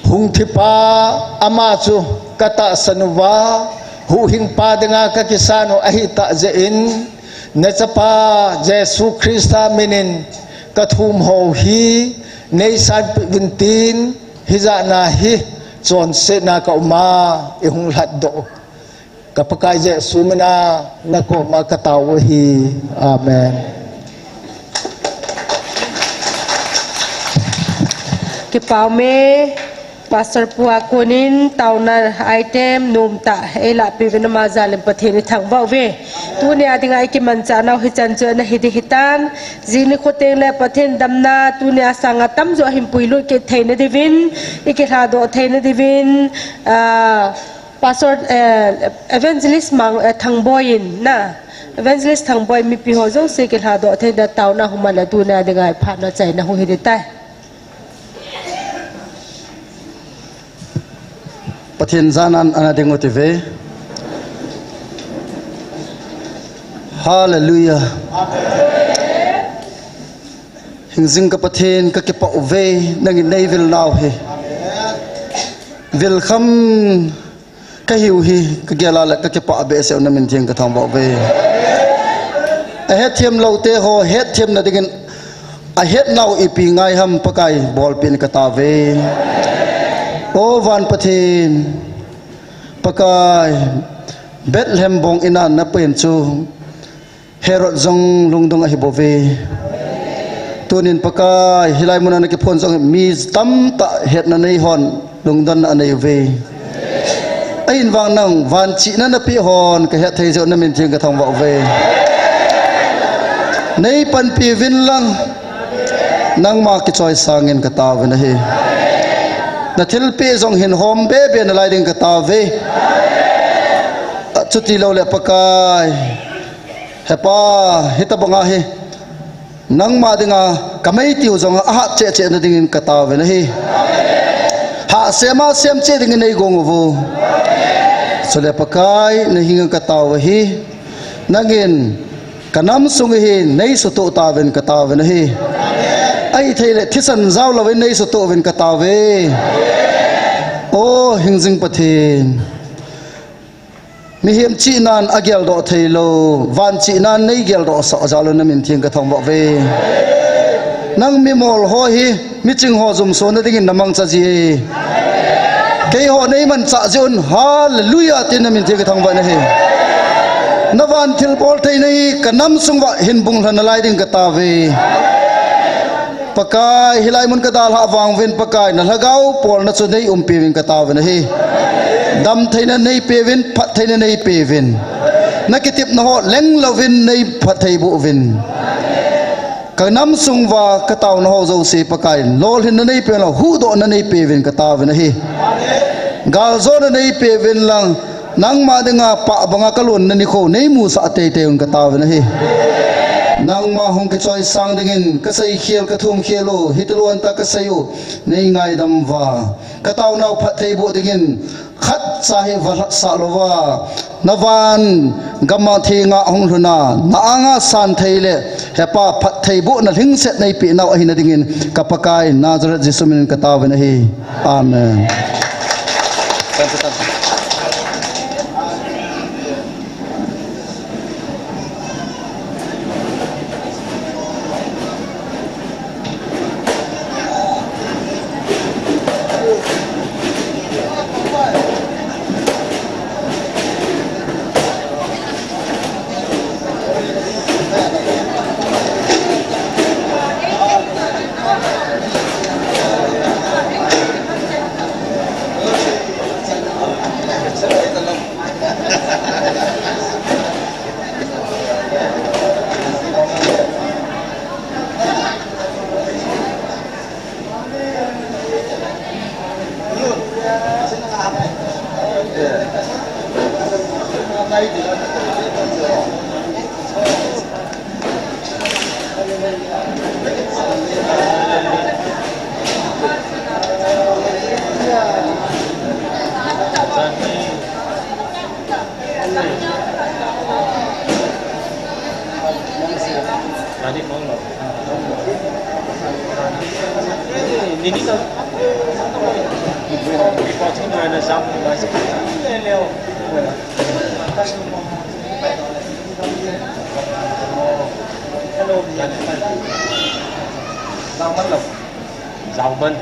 hung thipa ama chu ka tahsan uva, huhhingpa dinga ka kisan u ahitah jeh in, nachapa Jesu Christa minin ka thum ho hi neisanpi uvin tin, hijatna hi chonsetna ka uma ihung lhatdoh u. Ka Pakai Jesu mina nakoma ka tao u ahi. Amen. Kipah ume, Pastor pu a konin taona item nomtah eilahpeh uvin ama jalin Pathen ithangvah uve. Tunia dinga ikimanchah nau hichan chu ana hi ding hitan. Jing nikho tengle Pathen damna tunia sanga tamjo ahin puilut kit theina diuvin, ikilhadoh theina diuvin, ah, Pastor, eh, Evangelist Mang, eh, Thangboi in na, Evangelist Thangboi mipi ho jouse kilhadoh thei dia taona hung man le tunia dinga phatna chaina hung hi ding tai. Pathen jana ana ding u tive. Hallelujah. Hingjing ka Pathen, ka kipah uve, nangin nei vil nau hi. Vil kham ka hiu hi, ka gel a le ka kipah behseh u, na min thiang ka thangvah uve. A hetthem lou te ho hetthem na dingin, a het nau ipi ngai ham Pakai bolpeh in ka taove. O van Pathen, Pakai, Bethlehem bong in a na pen chu Herod jong lungdong ahi bouve. Tunin Pakai, hilai mun a na kiphon jong mi tamtah hetna nei hon lungdonna anei uve. Ahin vang nang van chihna na pe hon ka het thei jeh u na min thiang ka thangvah uve. Nei panpi uvin lang, nangma kichoi sangin ka taove nahi. Na thilpeh jong hin hom bebe na lai ding ka taove. Chuti lou le Pakai, Hepa, hitabang a hi nangma dinga ka mei tiu jong a hat cheh cheh na dingin ka taove nahi. Hahsem a sem cheh dingin nei gong uvo. Chule Pakai, na henga ka taove hi. Nangin ka nam sung hi nei sutoh tauvin ka taove nahi. Ahithei le thisan jao louvin nei sutoh uvin ka taove. O hingjing Pathen, mihem chihnan a geldoh thei lou, van chihnan nei geldoh sah jal un na min thiang ka thangvah uve. Nang mimol ho hi, miching ho jumso na dingin na mangcha ji e. Kei ho nei manchah jeh un, hallelujah, tin na min thiang ka thangvah nahi. Na van thilbol theina hi ka nam sung uva hin bung lhan na lai ding ka taove. Pakai, hilai mun ka dalhah vang uvin Pakai, na lhagao polna chu nei umpi uvin ka taove nahi. Damtheina nei pe uvin, phattheina nei pe uvin. Na kitepna ho leng louvin nei phatthei boh uvin. Ka nam sung uva ka taona ho jouse Pakai, lolhinna nei pe uvin lang, huhdohna nei pe uvin ka taove nahi. Galjona nei pe uvin lang, nangma dinga pah banga ka lonna nikho nei musah teitei un ka taove nahi. Nangma hung kichoi sang dingin ka seikhel ka thumkhel u, hitilou tah ka sei u, nei ngaidam uva. Ka taonau phatthei boh dingin khatcha hi va lhatsah louva, na van gam a thenga hung lhun a, na anga san thei le, Hepa, phatthei bohna lhingset nei peh nau ahina dingin ka Pakai Nazareth Jesu minin ka taove nahi. Amen. Zauban.